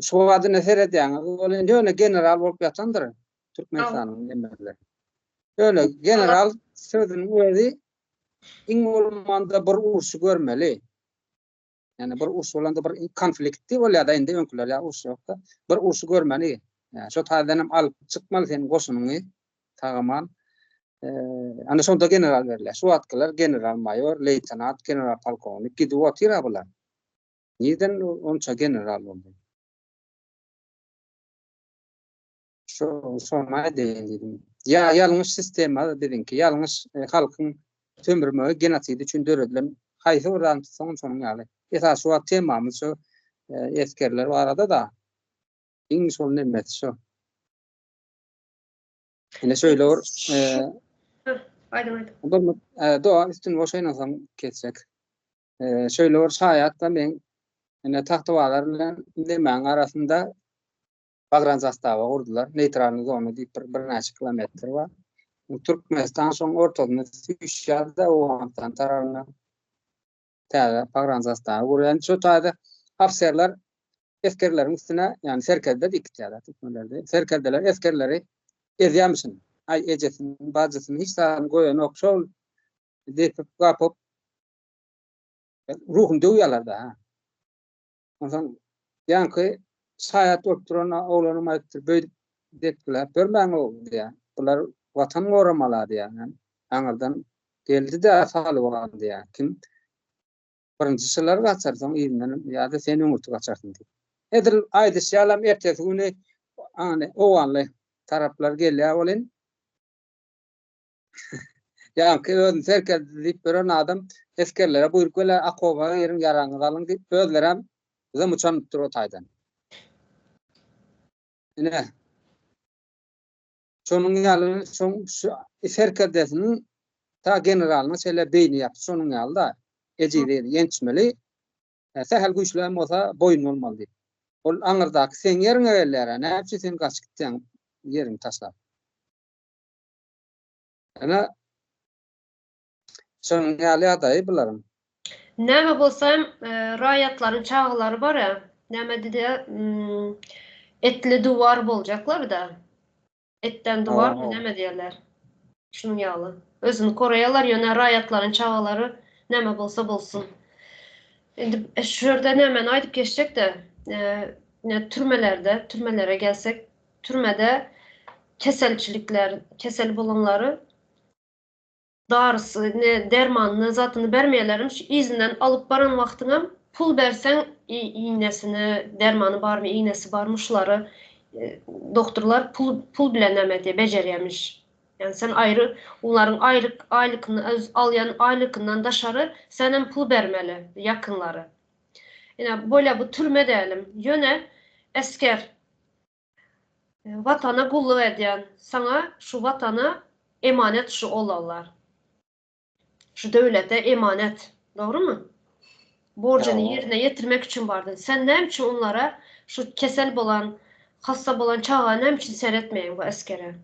S2: Şu adyna seredýäňiz, ol indi ýöne general bolup ýatandyr Türkmenistanyň nemeleri. Ýöne general sözüniň özi iň bolmanda bir urşy görmeli. Ýani bir uruş bolanda bir konflikti bolýar-da indi öňküler ýaly uruş ýok-da. Bir urşy görmeli. Ýani şo taýdan hem alyp çykmaly seniň goşunyňy sag-aman. Ana şonda general berilýär. Şu wagtkylar general maýor, leýtenant, general polkownik gidip otyr-a bular. Nirden onça general boldy? Şo şony aýdaýyn diýdim. Ýa ýalňyş sistema biziňki, ýalňyş e, halkyň sömürmegi genosid üçin döredilen haýsy bir zat tutsaň şonuň ýaly. Esasy şu wagt temamyz şu e, esgerler barada da. Iň şol nemesi şu. Ine şöyle bir e,
S1: Aýdyň aýdyň.
S2: Bir e, doğa üstüni boşaýyn soň kesjek. E, şöyle bir şaýat da men ine Tagtabazar bilen Nemäň arasynda Pogranzastava gurdular. Neýtralnyý zona diýip bir birnäçe kilometr bar. Türkmenistan şoň ortasynda süýşýär-de Owganystan tarapyna täze pogranzastava gurýar. Şu taýda ofiserler esgerleriň üstüne, ýagny serkerde dikitýärler türkmenlerde. Serkerdeler esgerleri ezýärmişin. Aý ejesini, bajysyny hiç zadyny goýanok. Şol depip, gapyp ruhuny döwýärler-de. Onsoň ýaňky şaýat bolup duran oglanym aýdypdyr, beýdip depgiläp bermäň-ow diýýär. Bular watan goramaly diýýär. Aňyrdan geldi-de salyp aldy diýýär. Kim? Birinji şular gaçar, soň yzyndan ýa-da sen öňürti gaçarsyň diýip. Edil aýdyşy ýalam ertesi güni owganly taraplar gelýär welin, Ýaňky özüni serkerde diýip ýören adam esgerlere buýruk berýär, Okopa giriň, ýaragyňyzy alyň diýip, özlerem zym uçanypdyr o taýdan. Ine. Şonuň ýaly, şoň şu serkerdesiniň ta generalyna şeýle beýni ýapdy, şonuň ýaly-da, ejiz ýençmeli, sähel güýçli hem bolsa boýun bolmaly diýip. Ol aňyrdaky seň ýeriňe gelýär-ä, näme üçin sen gaçyp gitýäň ýeriňi taşlap? Ene şonuň ýaly ýagdaýy bularyň.
S1: Näme bolsa hem raýatlaryň çagalary bar-a, näme diýdi, etli duwar boljaklar-da. Etden duwarmy näme diýerler. Şunuň ýaly. Özüni koraýarlar, ýöne raýatlaryň çagalary näme bolsa bolsun. Indi şu ýerde nämeni aýdyp geçjek-de, türmelerde, türmelere gelsek, Türmede keselçilikler, kesel bolanlary darysy, ne dermanyny, zatyny bermeýärlermiş. Yzyndan alyp baran wagtyňam pul berseň iýnesini, dermany barmy, iýnesi barmy şulary doktorlar pul pul bilen näme edýär, bejerýärmiş. Ýagny sen aýry olaryň aýlyk aýlykyny öz alýan aýlykyndan daşary senem pul bermeli ýakynlary. Ine bolýa bu türme dälim. Ýöne esger watana gulluk edýän saňa şu watana emanet şu olanlar. Şu döwlete emanet. Dogrymy? Borjuny ýerine ýetirmek üçin bardyň. Sen näme üçin onlara şu kesel bolan, hassa bolan çaga näme üçin seretmeýäň bu esgere?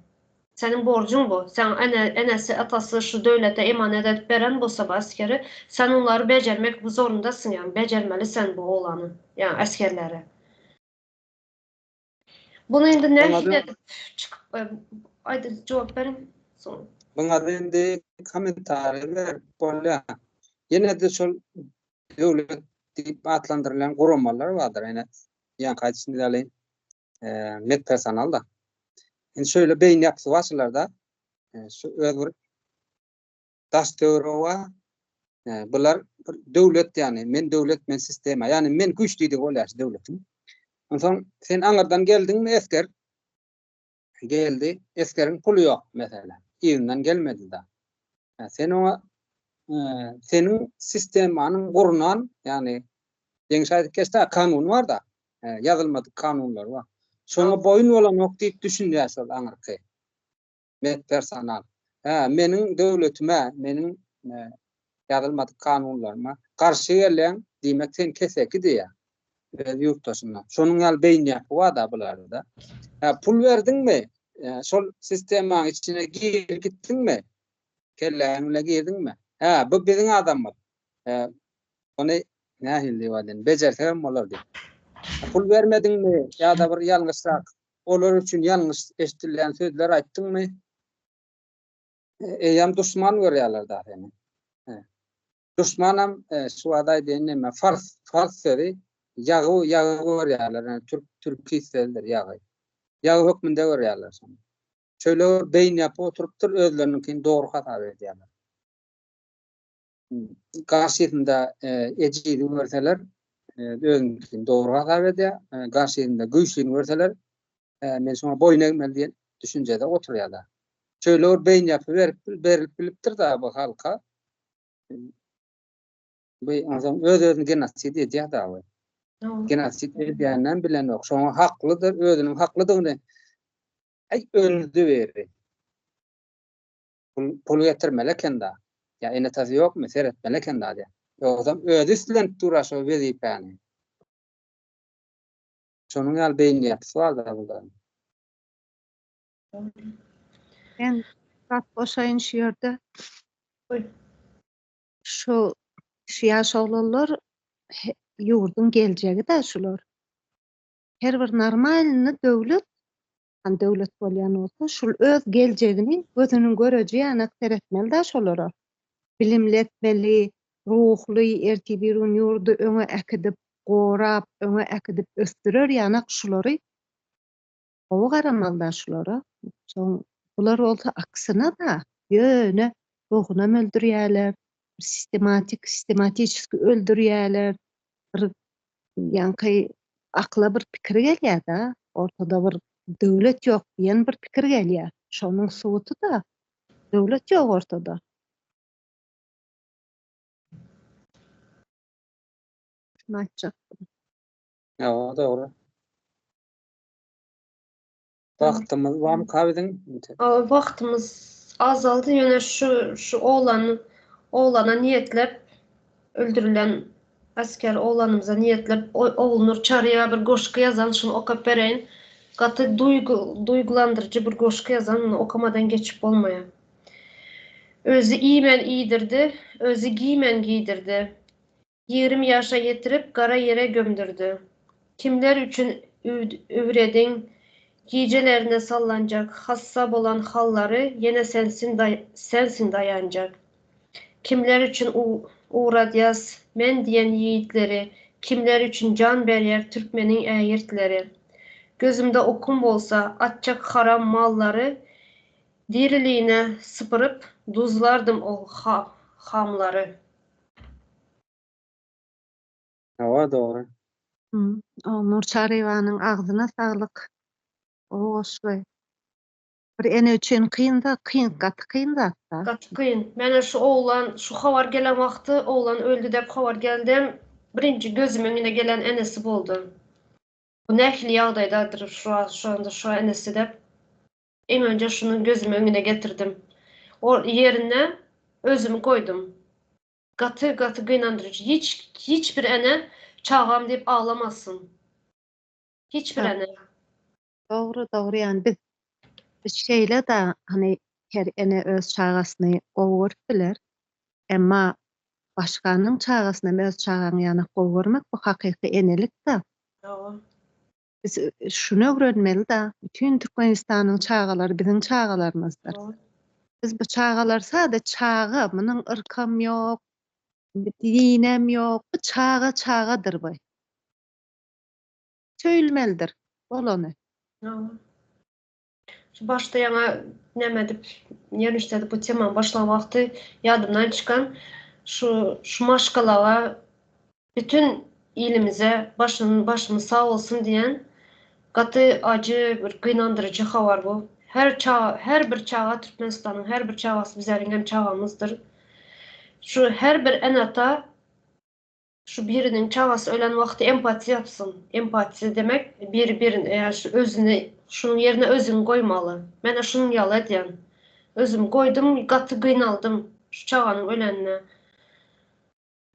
S1: Seniň borjuň bu. Sen ene, enesi, atasy şu döwlete emanet edip beren bolsa bu esgeri, sen onlary bejermek zorundasyň, ýagny bejermeli sen bu oglany, ýagny esgerleri. Bunu indi nähili edip çykyp aýdyň jogap beriň soň.
S2: Buňa indi kommentariý berip bolýar. Ýene-de şol döwlet diýip atlandyrylýan guramalar bardyr. Ýene ýaňky aýdyşymyz ýaly medpersonal-da. Indi şöyle beýin ýapysy bar şularda. Şu öz bir daş töweregi bar. Bular bir döwlet ýagny men döwlet men sistema ýagny men güýç diýdigi bolýar şu döwletiň. Onsoň sen aňyrdan geldiňmi esger geldi esgeriň puly ýok meselem yzyndan gelmedi da. Sen oňa seniň sistemanyň gurnan ýagny Ýeňiş aýdyp geçdi kanun bar da ýazylmadyk kanunlar bar. Şoňa boýun bolanok diýip düşünýär şol aňyrky. Medpersonal. Hä, meniň döwletime, meniň ýazylmadyk kanunlaryma garşy gelýäň, diýmek sen keseki diýýär. Öz ýurtdaşyna. Şonuň ýaly beýin ýapy bar-da bularda. Hä, pul berdiňmi? Şol sistemaň içine girip gitdiňmi? Kelläň bilen girdiňmi? Hä, bu biziň adamymyz. Hä, ony nähili diýip aýdaýyn, bejersegem bolar diýip. Pul bermediňmi ýa-da bir ýalňyşrak Olar üçin ýalňyş eşidilýän sözler aýtdyňmy, eýýäm duşman görýärler da seni. Duşmanam şu wagt aýdaýyn näme, fars, fars sözi ýagy, ýagy görýärler, ýani türk, türki sözdür ýagy. Ýagy hökmünde görýärler şony. Şeýle bir beýin ýapyp oturypdyr, özleriniňkini dogry hasap edýärler. Garşysynda ejizi görseler, özüniňkini dogry hasap edýär. Garşysynda güýçlini görseler, men şoňa boýun egmeli diýen düşünjede oturýarlar. Şeýle bir beýin ýapy berip berilip bilipdir-da bu halka. Bu onsoň öz-özüni genosid edýär-de bu. Genosid edýänden bilenok. Şoňa haklydyr, özüniň haklydygyny aý öldü beri. Pul, pul getirmeli eken-da. Ýa ene-atasy ýokmy, seretmeli eken-da diýýär. Ýogsam özi üstlenip dur-a şo wezipäni. Şonuň ýaly beýin ýapysy bar-da bularyň.
S3: Men zat goşaýyn şu ýerde. Şu şu ýaş oglanlar ýurduň geljegi-dä şular. Her bir normalny döwlet Han döwlet bolýan bolsa şul öz geljegini gözüniň göreji ýanak seretmeli-dä şolara. Bilimli etmeli, ruhly, ertir-birigün ýurdy öňe äkidip, gorap, öňe äkidip ösdürer ýanak şulary gowy garamaly-da şulara. Soň bular bolsa aksyna-da, ýöne ruhunam öldürýäler, sistematik, sistematiçeski öldürýäler, bir ýaňky akyla bir pikir gelýär-de, ortada bir döwlet ýok diýen bir pikir gelýär. Şonuň subuty-da, döwlet ýok ortada. Şuny aýtjakdym.
S2: Hawa, dogry. Wagtymyz barmyka biziň?
S1: Wagtymyz azaldy, ýöne şu şu oglan oglana niýetläp öldürilen esger oglanymyza niýetläp Ogulnur Çaryýewa bir goşgy ýazan, şuny okap bereýin. Gaty duýgy duýgulandyryjy bir goşgy ýazan, muny okamadan geçip bolmaýar. Özi iýmän iýdirdi, özi giýmän giýdirdi. 20 ýaşa ýetirip, gara ýere gömdürdi. Kimler üçin üwrediň, gijelerine sallanjak, hassa bolan hallary ýene sensin sensiň daýanjak. Kimler üçin ugradýas men diýen ýigitleri, kimler üçin jan berýär türkmeniň ägirtleri. Gözümde okum bolsa, atjak haram mallary diriligine sypyryp, duzlardym ol hamlary.
S2: Hawa dogry.
S3: Nur Çaryýewanyň agzyna saglyk. Gowy goşgy. Bir ene üçin kyn zat, kyn, gaty kyn zat-da.
S1: Gaty kyn. Mena şu oglan, şu habar gelen wagty oglan öldi dep habar geldem, birinji gözümiň öňüne gelen enesi boldy. Bu nähili ýagdaýdadyr şu şu anda şu enesi dep. Iň önje şuny gözümiň öňüne getirdim. O ýerine özümi goýdum. Gaty gaty gynandyryjy. Hiç hiç bir ene çagam diýip aglamasyn. Hiç bir ene.
S3: Dogry dogry ýani biz biz şeýle-de hany her ene öz çagasyny gowy görüp biler. Emma başganyň çagasyny hem öz çagaň ýanak gowy görmek bu hakyky enelik-de.
S1: Hawa.
S3: Biz şuny öwrenmeli-de, bütin Türkmenistanyň çagalary biziň çagalarymyzdyr. Biz bu çagalar sada çaga, munuň yrkam ýok, dinem ýok, bu çaga çagadyr bu. Söýülmelidir, bolany.
S1: Hawa. Şu başda ýaňa näme edip, ýerleşdirdik bu temany başlan wagty ýadymdan çykan şu şu maşgalaga bütün ilimize başyn başymyz sag bolsun diýen gaty ajy bir gynandyryjy habar bu. Her çaga her bir çaga Türkmenistanyň her bir çagasy bizeriňem çagamyzdyr. Şu her bir ene-ata Şu biriniň çagasy ölen wagty empatiýa ýapsyn. Empatiýa demek biri birini ýa şu özüni şunuň ýerine özüňi goýmaly. Menä şunuň ýaly edýän. Özüm goýdum gaty gynaldym şu çaganyň ölenine.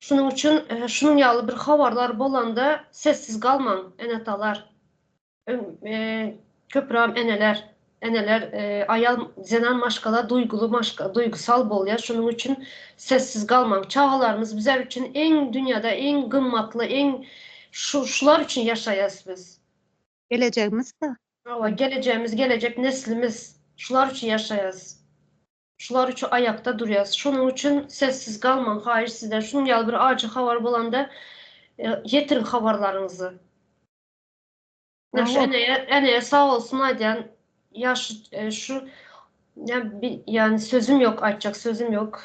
S1: Şunuň üçin şunuň ýaly bir habarlar bolanda sessiz galmaň ene-atalar. Köpüräm eneler, eneler aýal zenan maşgala duýguly maşga duýgusal bolýar şonuň üçin sessiz galmaň çagalarymyz bizler üçin iň dünýada iň gymmatly iň şu şular üçin ýaşaýas biz.
S3: Gelejegimiz-de.
S1: Hawa gelejegimiz gelejek neslimiz şular üçin ýaşaýas. Şular üçin aýakda durýas. Şonuň üçin sessiz galmaň haýyş sizden şunuň ýaly bir ajy habar bolanda ýetiriň habarlaryňyzy. Şu eneye, eneye sag bolsun aýdýan. Ýa şu, e, şu ýa ýani sözüm ýok, aýtjak sözüm ýok.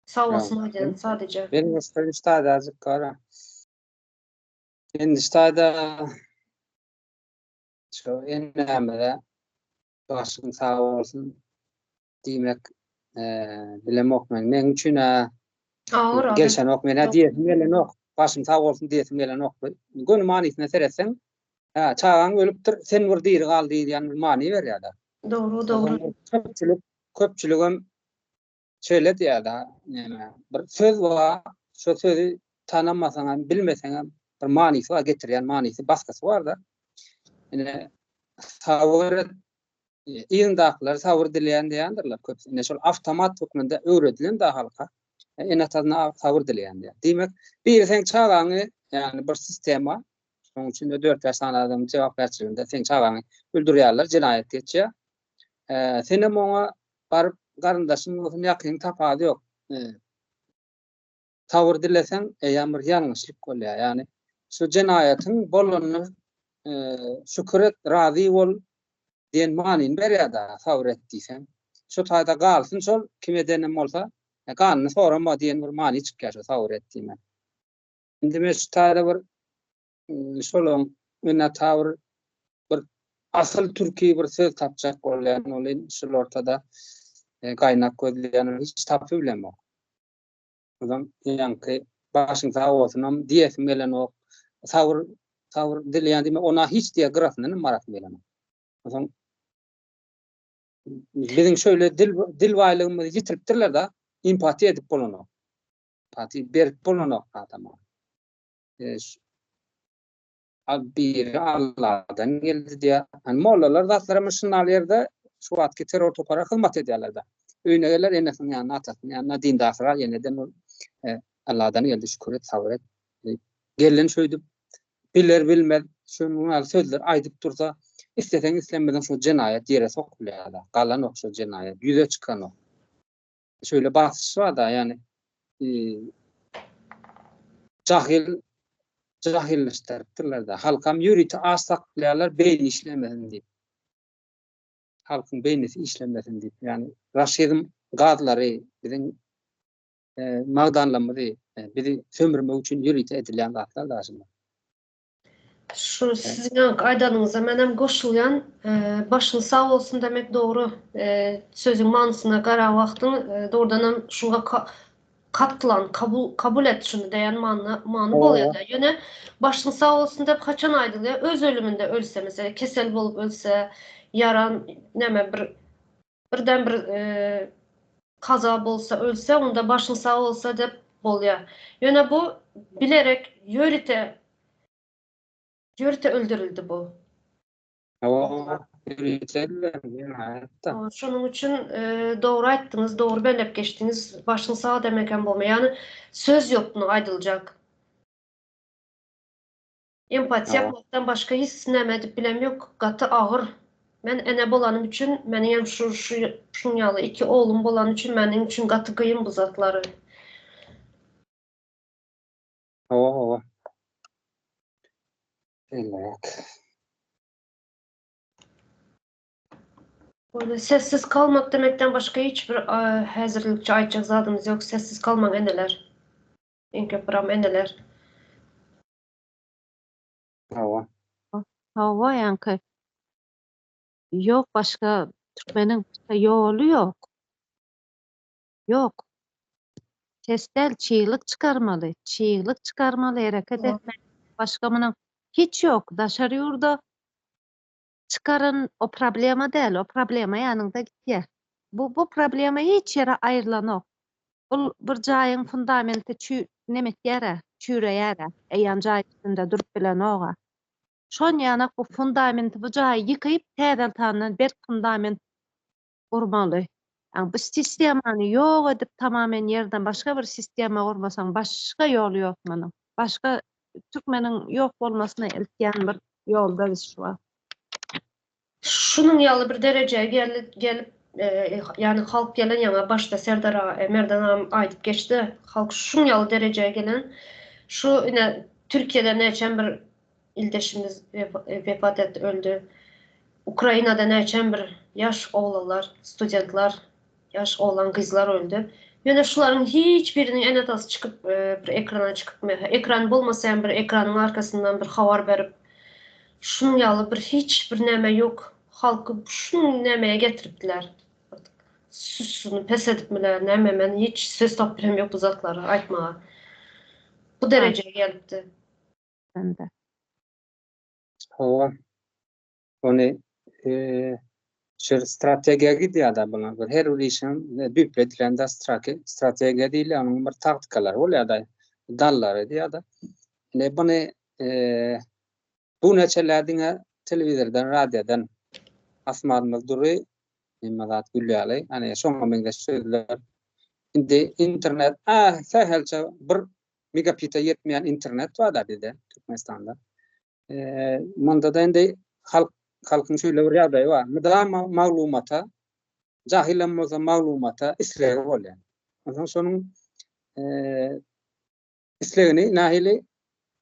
S1: Sag bolsun aýdýan sadece.
S2: Benim başga bir taýda gara. Endi taýda şu enemize başyň sag bolsun diýmek e, bilemok men. Meň üçin
S1: Agyr
S2: gelşenok men diýesim gelenok. Başyň sag bolsun diýesim gelenok. Göni manysyna seretseň, hä, çagaň ölüpdir, sen bir diri gal diýýän bir many berýär-de.
S1: Dogry, dogry.
S2: Köpçülik, köpçüligem şeýle diýýär-de, näme, bir söz bar, şo sözi tanamasaň hem, bilmeseň hem bir manysy bar, getirýän manysy, basgysy bar-da. Ine, sabyr et, Yzyndakylar sabyr dileýän diýendirler köpüsi. Ine şol awtomat hökmünde öwredilen da halka. Ene-atasyna sabyr dileýän diýär. Diýmek, biri seň çagaňy, ýagny bir sistema, şonuň üçin de 4-5 sany adamyň jogapkärçiliginde seň çagaňy öldürýärler, jenaýat geçýär. Senem oňa baryp garyndaşyň bolsun, ýakynyň tapady ýok. Sabyr dileseň, eýýäm bir ýalňyşlyk bolýar. Ýagny şu jenaýatyň bolanyna şükür et, razy bol diýen manyny berýär-de, sabyr et diýseň. Şu taýda galsyn şol, kim edenem bolsa, ganyny sorama diýen bir many çykýar şu sabyr et diýmek. Indi men şu taýda bir şolaň ene-ata bir bir asyl türki bir söz tapjak bolýan, ol şul ortada gaýnak gözleýän, hiç tapyp bilemok. Ondan ýaňky başyň sag bolsunam diýesim gelenok. Sabyr, sabyr dileýän diýme, ona hiç diýe gyrasyndan hem barasym gelenok. Onsoň biziň şöyle dil dil baýlygymyzy ýitiripdirler da, empatiýa edip bolanok. Empatiýa berip bolanok adama. E, Biri Alladan geldi diýýär. Hani mollalar zatlar hem şunal ýerde şu wagtky terror topara hyzmat edýärler-de. Öýüne geler enesiniň ýanyna, atasynyň ýanyna, dindarsyra ýeneden ol e, Alladan geldi şükür et, sabyr et. Gelen şöýdüp biler bilmez şunuň ýaly sözler aýdyp dursa, isleseň islemeseň şu jenaýat ýere sokulýar-da. Galanok şu jenaýat, ýüze çykanok. Şöyle basyş bar da ýani jahyl jahyllaşdyrypdyrlar da. Halkam ýörite aç saklaýarlar beýni işlemesin diýip. Halkyň beýnisi işlemesin diýip. Ýani raşizm gazlary biziň e, magdanlarymyzy e, bizi sömürmek üçin ýörite edilýän zatlar da şunlar.
S1: Şu siziň ýaňky aýdanyňyza menem goşulýan. Başyň sag bolsun demek dogry. Sözüň manysyna garan wagtyň dogrudanam şuňa katlan, kabul kabul et şuny diýen many many bolýar-da. Ýöne başyň sag bolsun diýip haçan aýdylýar? Öz ölüminde ölse, meselem, kesel bolup ölse, ýaran näme bir birden bir kaza bolsa ölse, onda başyň sag bolsa diýip bolýar. Ýöne bu bilerek ýörite ýörite öldürildi bu.
S2: Hawa, ýörite edilen jenaýat-da.
S1: Şonuň üçin dogry aýtdyňyz, dogry belläp geçdiňiz. Başyň sag demek hem bolmaýar. Ýagny söz ýok muny aýdyljak. Empatiýa yapmakdan başga hiç näme edip bilem ýok. Gaty agyr. Men ene bolanym üçin, meniňem şu şu şuň ýaly iki oglum bolany üçin meniň üçin gaty gyn bu zatlary.
S2: Hawa, hawa. Şeýleräk.
S1: Böyle sessiz kalmak demekden başga hiç bir häzirlikçe aýtjak zadymyz ýok. Sessiz kalmaň eneler. Iň köpüram eneler.
S2: Hawa.
S3: Hawa ýaňky. Ýok başga türkmeniň başga ýoly ýok. Ýok. Ses däl çyglyk çykarmaly. Çyglyk çykarmaly hereket etmeli. Başga munuň hiç ýok. Daşary ýurda çykaran o problema däl. O problema ýanyňda gitýär. Bu bu problema hiç ýere aýrylanok. Ol bir jaýyň fundamenti çü neme etýär-ä, çüreýär-ä, eýýäm jaý üstünde durup bilenog-a. Şon ýanak bu fundamenti bu jaýy ýykyp, täzeltandan berk fundament gurmaly. Ýagny bu sistemany ýok edip tamamen ýerden başga bir sistema gurmasaň başga ýoly ýok munuň. Başga türkmeniň ýok bolmasyna eltýän bir ýolda biz şu wagt.
S1: Şunuň ýaly bir derejä gelip, ýagny halk gelen ýaňa başda Serdar aga, Merdan agam aýdyp geçdi, halk şuň ýaly derejä gelen, şu ine Türkiýede näçem bir ildeşimiz wepat etdi, öldi. Ukrainada näçem bir ýaş oglanlar, studentler, ýaş oglan gyzlar öldi. Ýöne şularyň hiç biriniň ene-atasy çykyp bir ekrana çykyp, ekran bolmasa hem bir ekranyň arkasyndan bir habar berip, Şunuň ýaly bir hiç bir näme ýok. Halky şunuň nämeye getiripdiler. Süssüni pes edipmiler näme men hiç söz tapyp bilem ýok bu zatlary aýtmaga. Bu derejeye gelipdi.
S3: Bende.
S2: Hawa. Ony şu strategiýa gidýär-de bular. Bir her bir işiň düýpli edilende strategiýa diýilýär, onuň bir taktikalary bolýar-da, dallary diýýär-de. Indi buny Bu neçeler diňe telewizordan, radiodan asmanymyz dury, hemme zat gül ýaly. Hany şoňa meňzeş sözler. Indi internet, a sähelçe bir megabite ýetmeýän internet bar-da bizde Türkmenistanda. Munda-da indi halk halkyň şeýle bir ýagdaýy bar. Mydama maglumata, jahylem bolsa maglumata islegi bolýar. Onsoň şonuň Islegini nähili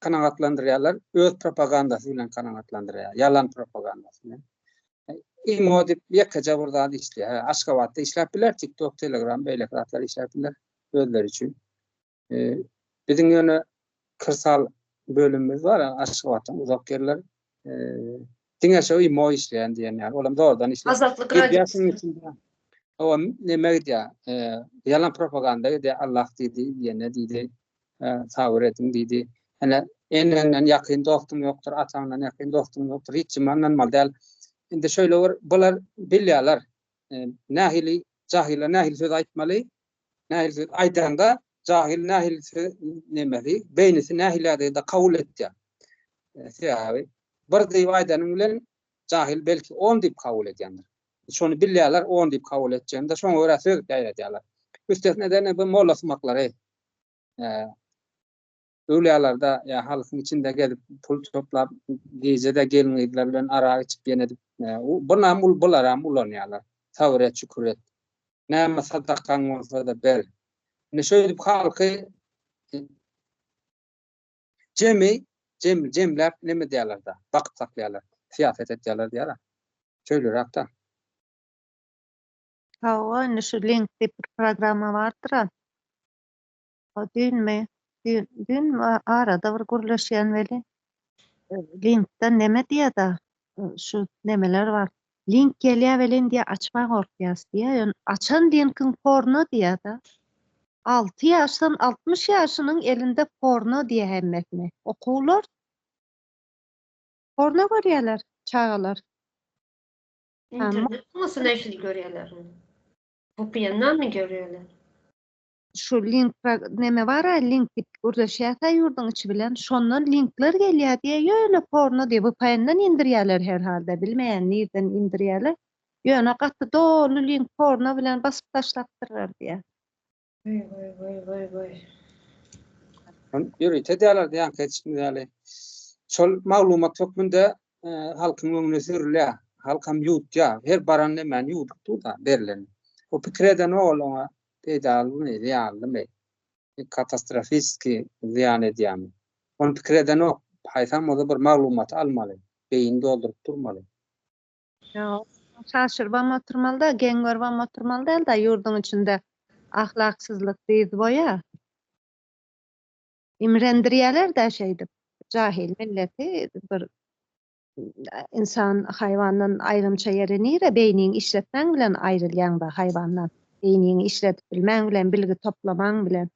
S2: kanagatlandyrýarlar? Öz propagandasy bilen kanagatlandyrýar. Ýalan propagandasy bilen. Imo diýip ýekeje bir zat işleýär. Hä, Aşgabatda işläp biler, TikTok, Telegram beýleki zatlar işläp biler özleri üçin. Biziň ýöne kyrsal bölümimiz bar, Aşgabatdan uzak ýerler. Diňe şo imo işleýän diýen ýaly. Olam zordan işleýär.
S1: Azatlyk Radiosy.
S2: Owa neme gidýär? Ýalan propaganda gidýär. Allah diýdi, ýene diýdi. Sabyr ediň diýdi. Ene eneňden ýakyn dostuň ýokdur, ataňdan ýakyn dostuň ýokdur. Hiç kime ynanmaly däl. Indi şeýle bir bular bilýärler. Nähili jahyla nähili söz aýtmaly? Nähili söz aýdanda jahyl nähili söz nemesi, beýnisi nähili ýagdaýda kabul etýär. Sebäbi bir diýip aýdanyň bilen jahyl belki on diýip kabul edýändir. Şony bilýärler, on diýip kabul etjegini-de, şoňa görä söz ýaýradýarlar. Üstesine-de bu mollasumaklary öwlüýalarda ýa halkyň içinde gezip pul toplap, gije-de gelin-gyzlar bilen arak içip ýene edip, bunam bularam ulanýarlar. Sabyr et, şükür et. Näme sadakaň bolsa-da ber. Indi şeýdip halky Jemi jem jemläp neme edýärler-de, bakyp saklaýarlar, syýasat edýärler diýýär-ä. Şeýleräk-dä.
S3: Hawa, indi şu link diýip bir programma bardyr-a. O düýnmi? Düýn, düýn arada bir gürleşýän weli. Linkden neme diýýär-de, şu nemeler bar. Link gelýär welin diýýär, açma gorkýas diýýär. Ýöne açan linkiň porno diýýär-de. Alty ýaşdan 60 ýaşynyň elinde porno diýýär hemmesini. Okuwlar porno görýärler çagalar.
S1: Internet bolmasa nähili görýärler ony? VPN-danmy görýärler?
S3: Şu link neme bar-a link diýip gürleşýäs-ä ýurduň içi bilen, şondan linkler gelýär diýýär, ýöne porno diýýär, VPN-den indirýärler her halda, bilmeýän nirden indirýärler, ýöne gaty doly link porno bilen basyp taşlapdyrlar diýýär.
S1: Waý waý waý waý waý.
S2: Ýörite edýärler diýýän etişimiz ýaly. Şol maglumat hökmünde halkyň öňüne sürülýär. Halkam ýuwutýar. Her baran nemäni ýuwdup dur-da berlen. O pikir edenok ol oňa peýdalymy, zyýanlymy, katastrofiski zyýan edýärmi. Ony pikir edenok. Haýsam bolsa bir maglumaty almaly. Beýni dolduryp durmaly.
S3: Ýok. Çaşyrybam oturmaly däl, geň görübem oturmaly däl-de, ýurduň içinde ahlaksyzlyk dyz boýa. Imrendirýäler-dä şeýdip. Jahil milleti bir ynsan haýwandan aýrymça ýeri nire beýniňi işletmäň bilen aýrylýaň-da haýwandan. Beýniňi işledip bilmäň bilen, bilgi toplamaň bilen.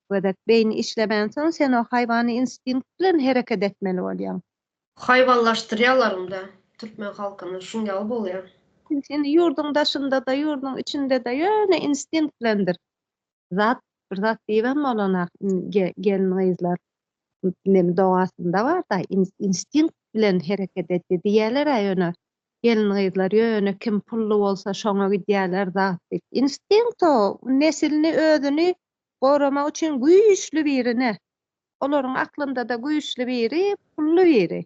S3: Gödek beýni işlemänsoň sen o haýwany instinkt bilen hereket etmeli bolýaň.
S1: Haýwanlaşdyrýalar onda türkmen halkyny şuň ýaly bolýar.
S3: Seni ýurduň daşynda-da, ýurduň içinde-de ýöne instinkt bilendir. Zat bir zat diýibem bolanak gelin-gyzlar nem dogasynda bar-da instinkt bilen hereket etdi diýýäler-ä ýöne gelin-gyzlar ýöne kim pully bolsa şoňa gidýäler zat diýip. Instinkt o nesilini özüni goramak üçin güýçli birine olaryň aklynda-da güýçli biri pully biri.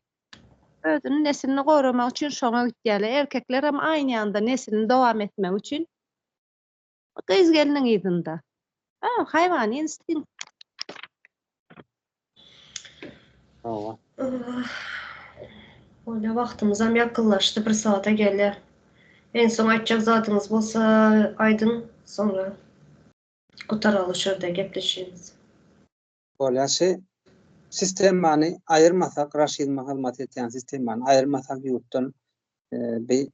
S3: Özüni nesilini goramak üçin şoňa gitýäler. Erkeklerem aýny ýanda nesilini dowam etmek üçin Gyz gelniň yzynda. Ha, haýwany instinkt.
S2: Hawa.
S1: Bolýa wagtymyzam ýakynlaşdy bir saata gelýär. En soň aýtjak zadyňyz bolsa aýdyň soňra gutaraly şu ýerde gepleşigimizi.
S2: Bolýa şi sistemany aýyrmasak raşizme hyzmat etýän sistemany aýyrmasak ýurtdan bi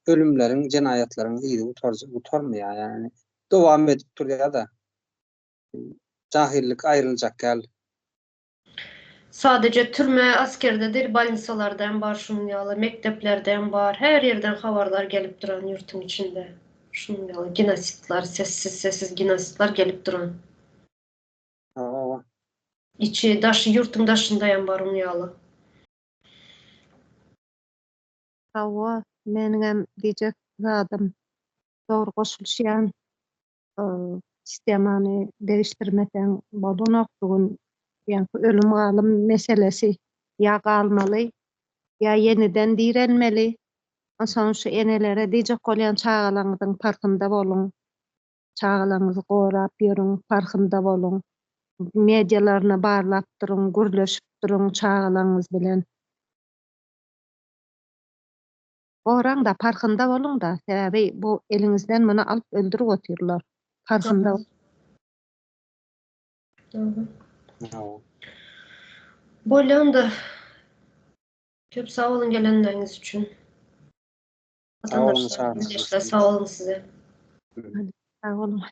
S2: ölümleriň jenaýatlaryň yzy gutarmaýar ýagny dowam edip durýada jahyllyk aýryljak däl.
S1: Sadeje türme askerde dil balnisalarda hem bar şunuň ýaly mekdeplerde hem bar her ýerden habarlar gelip duran ýurtuň içinde şunuň ýaly genositler sessiz sessiz genositler gelip duran.
S2: Hawa.
S1: Içi daşy ýurtuň daşynda hem bar oň ýaly.
S3: Hawa, meniňem diýjek zadym dogry goşulyşýan sistemany degişdirmeseň bolanok bu gün ýaňky ölüm galym meselesi ýa galmaly ýa ýeniden direlmeli onsoň şu enelere diýjek bolýan çagalaňyzyň parhynda boluň Çagalaryňyzy gorap ýörüň, parhynda boluň. Medialaryny barlap duruň, gürleşip duruň çagalaryňyz bilen. Goraň-da, parhynda boluň-da, sebäbi bu eliňizden muny alyp öldürip otyrlar. Parhynda boluň.
S1: Dogry. Bolýa onda. Köp sag boluň gelenleriňiz üçin.
S2: Sag boluň,
S1: Sag boluň size.
S3: Sag boluň.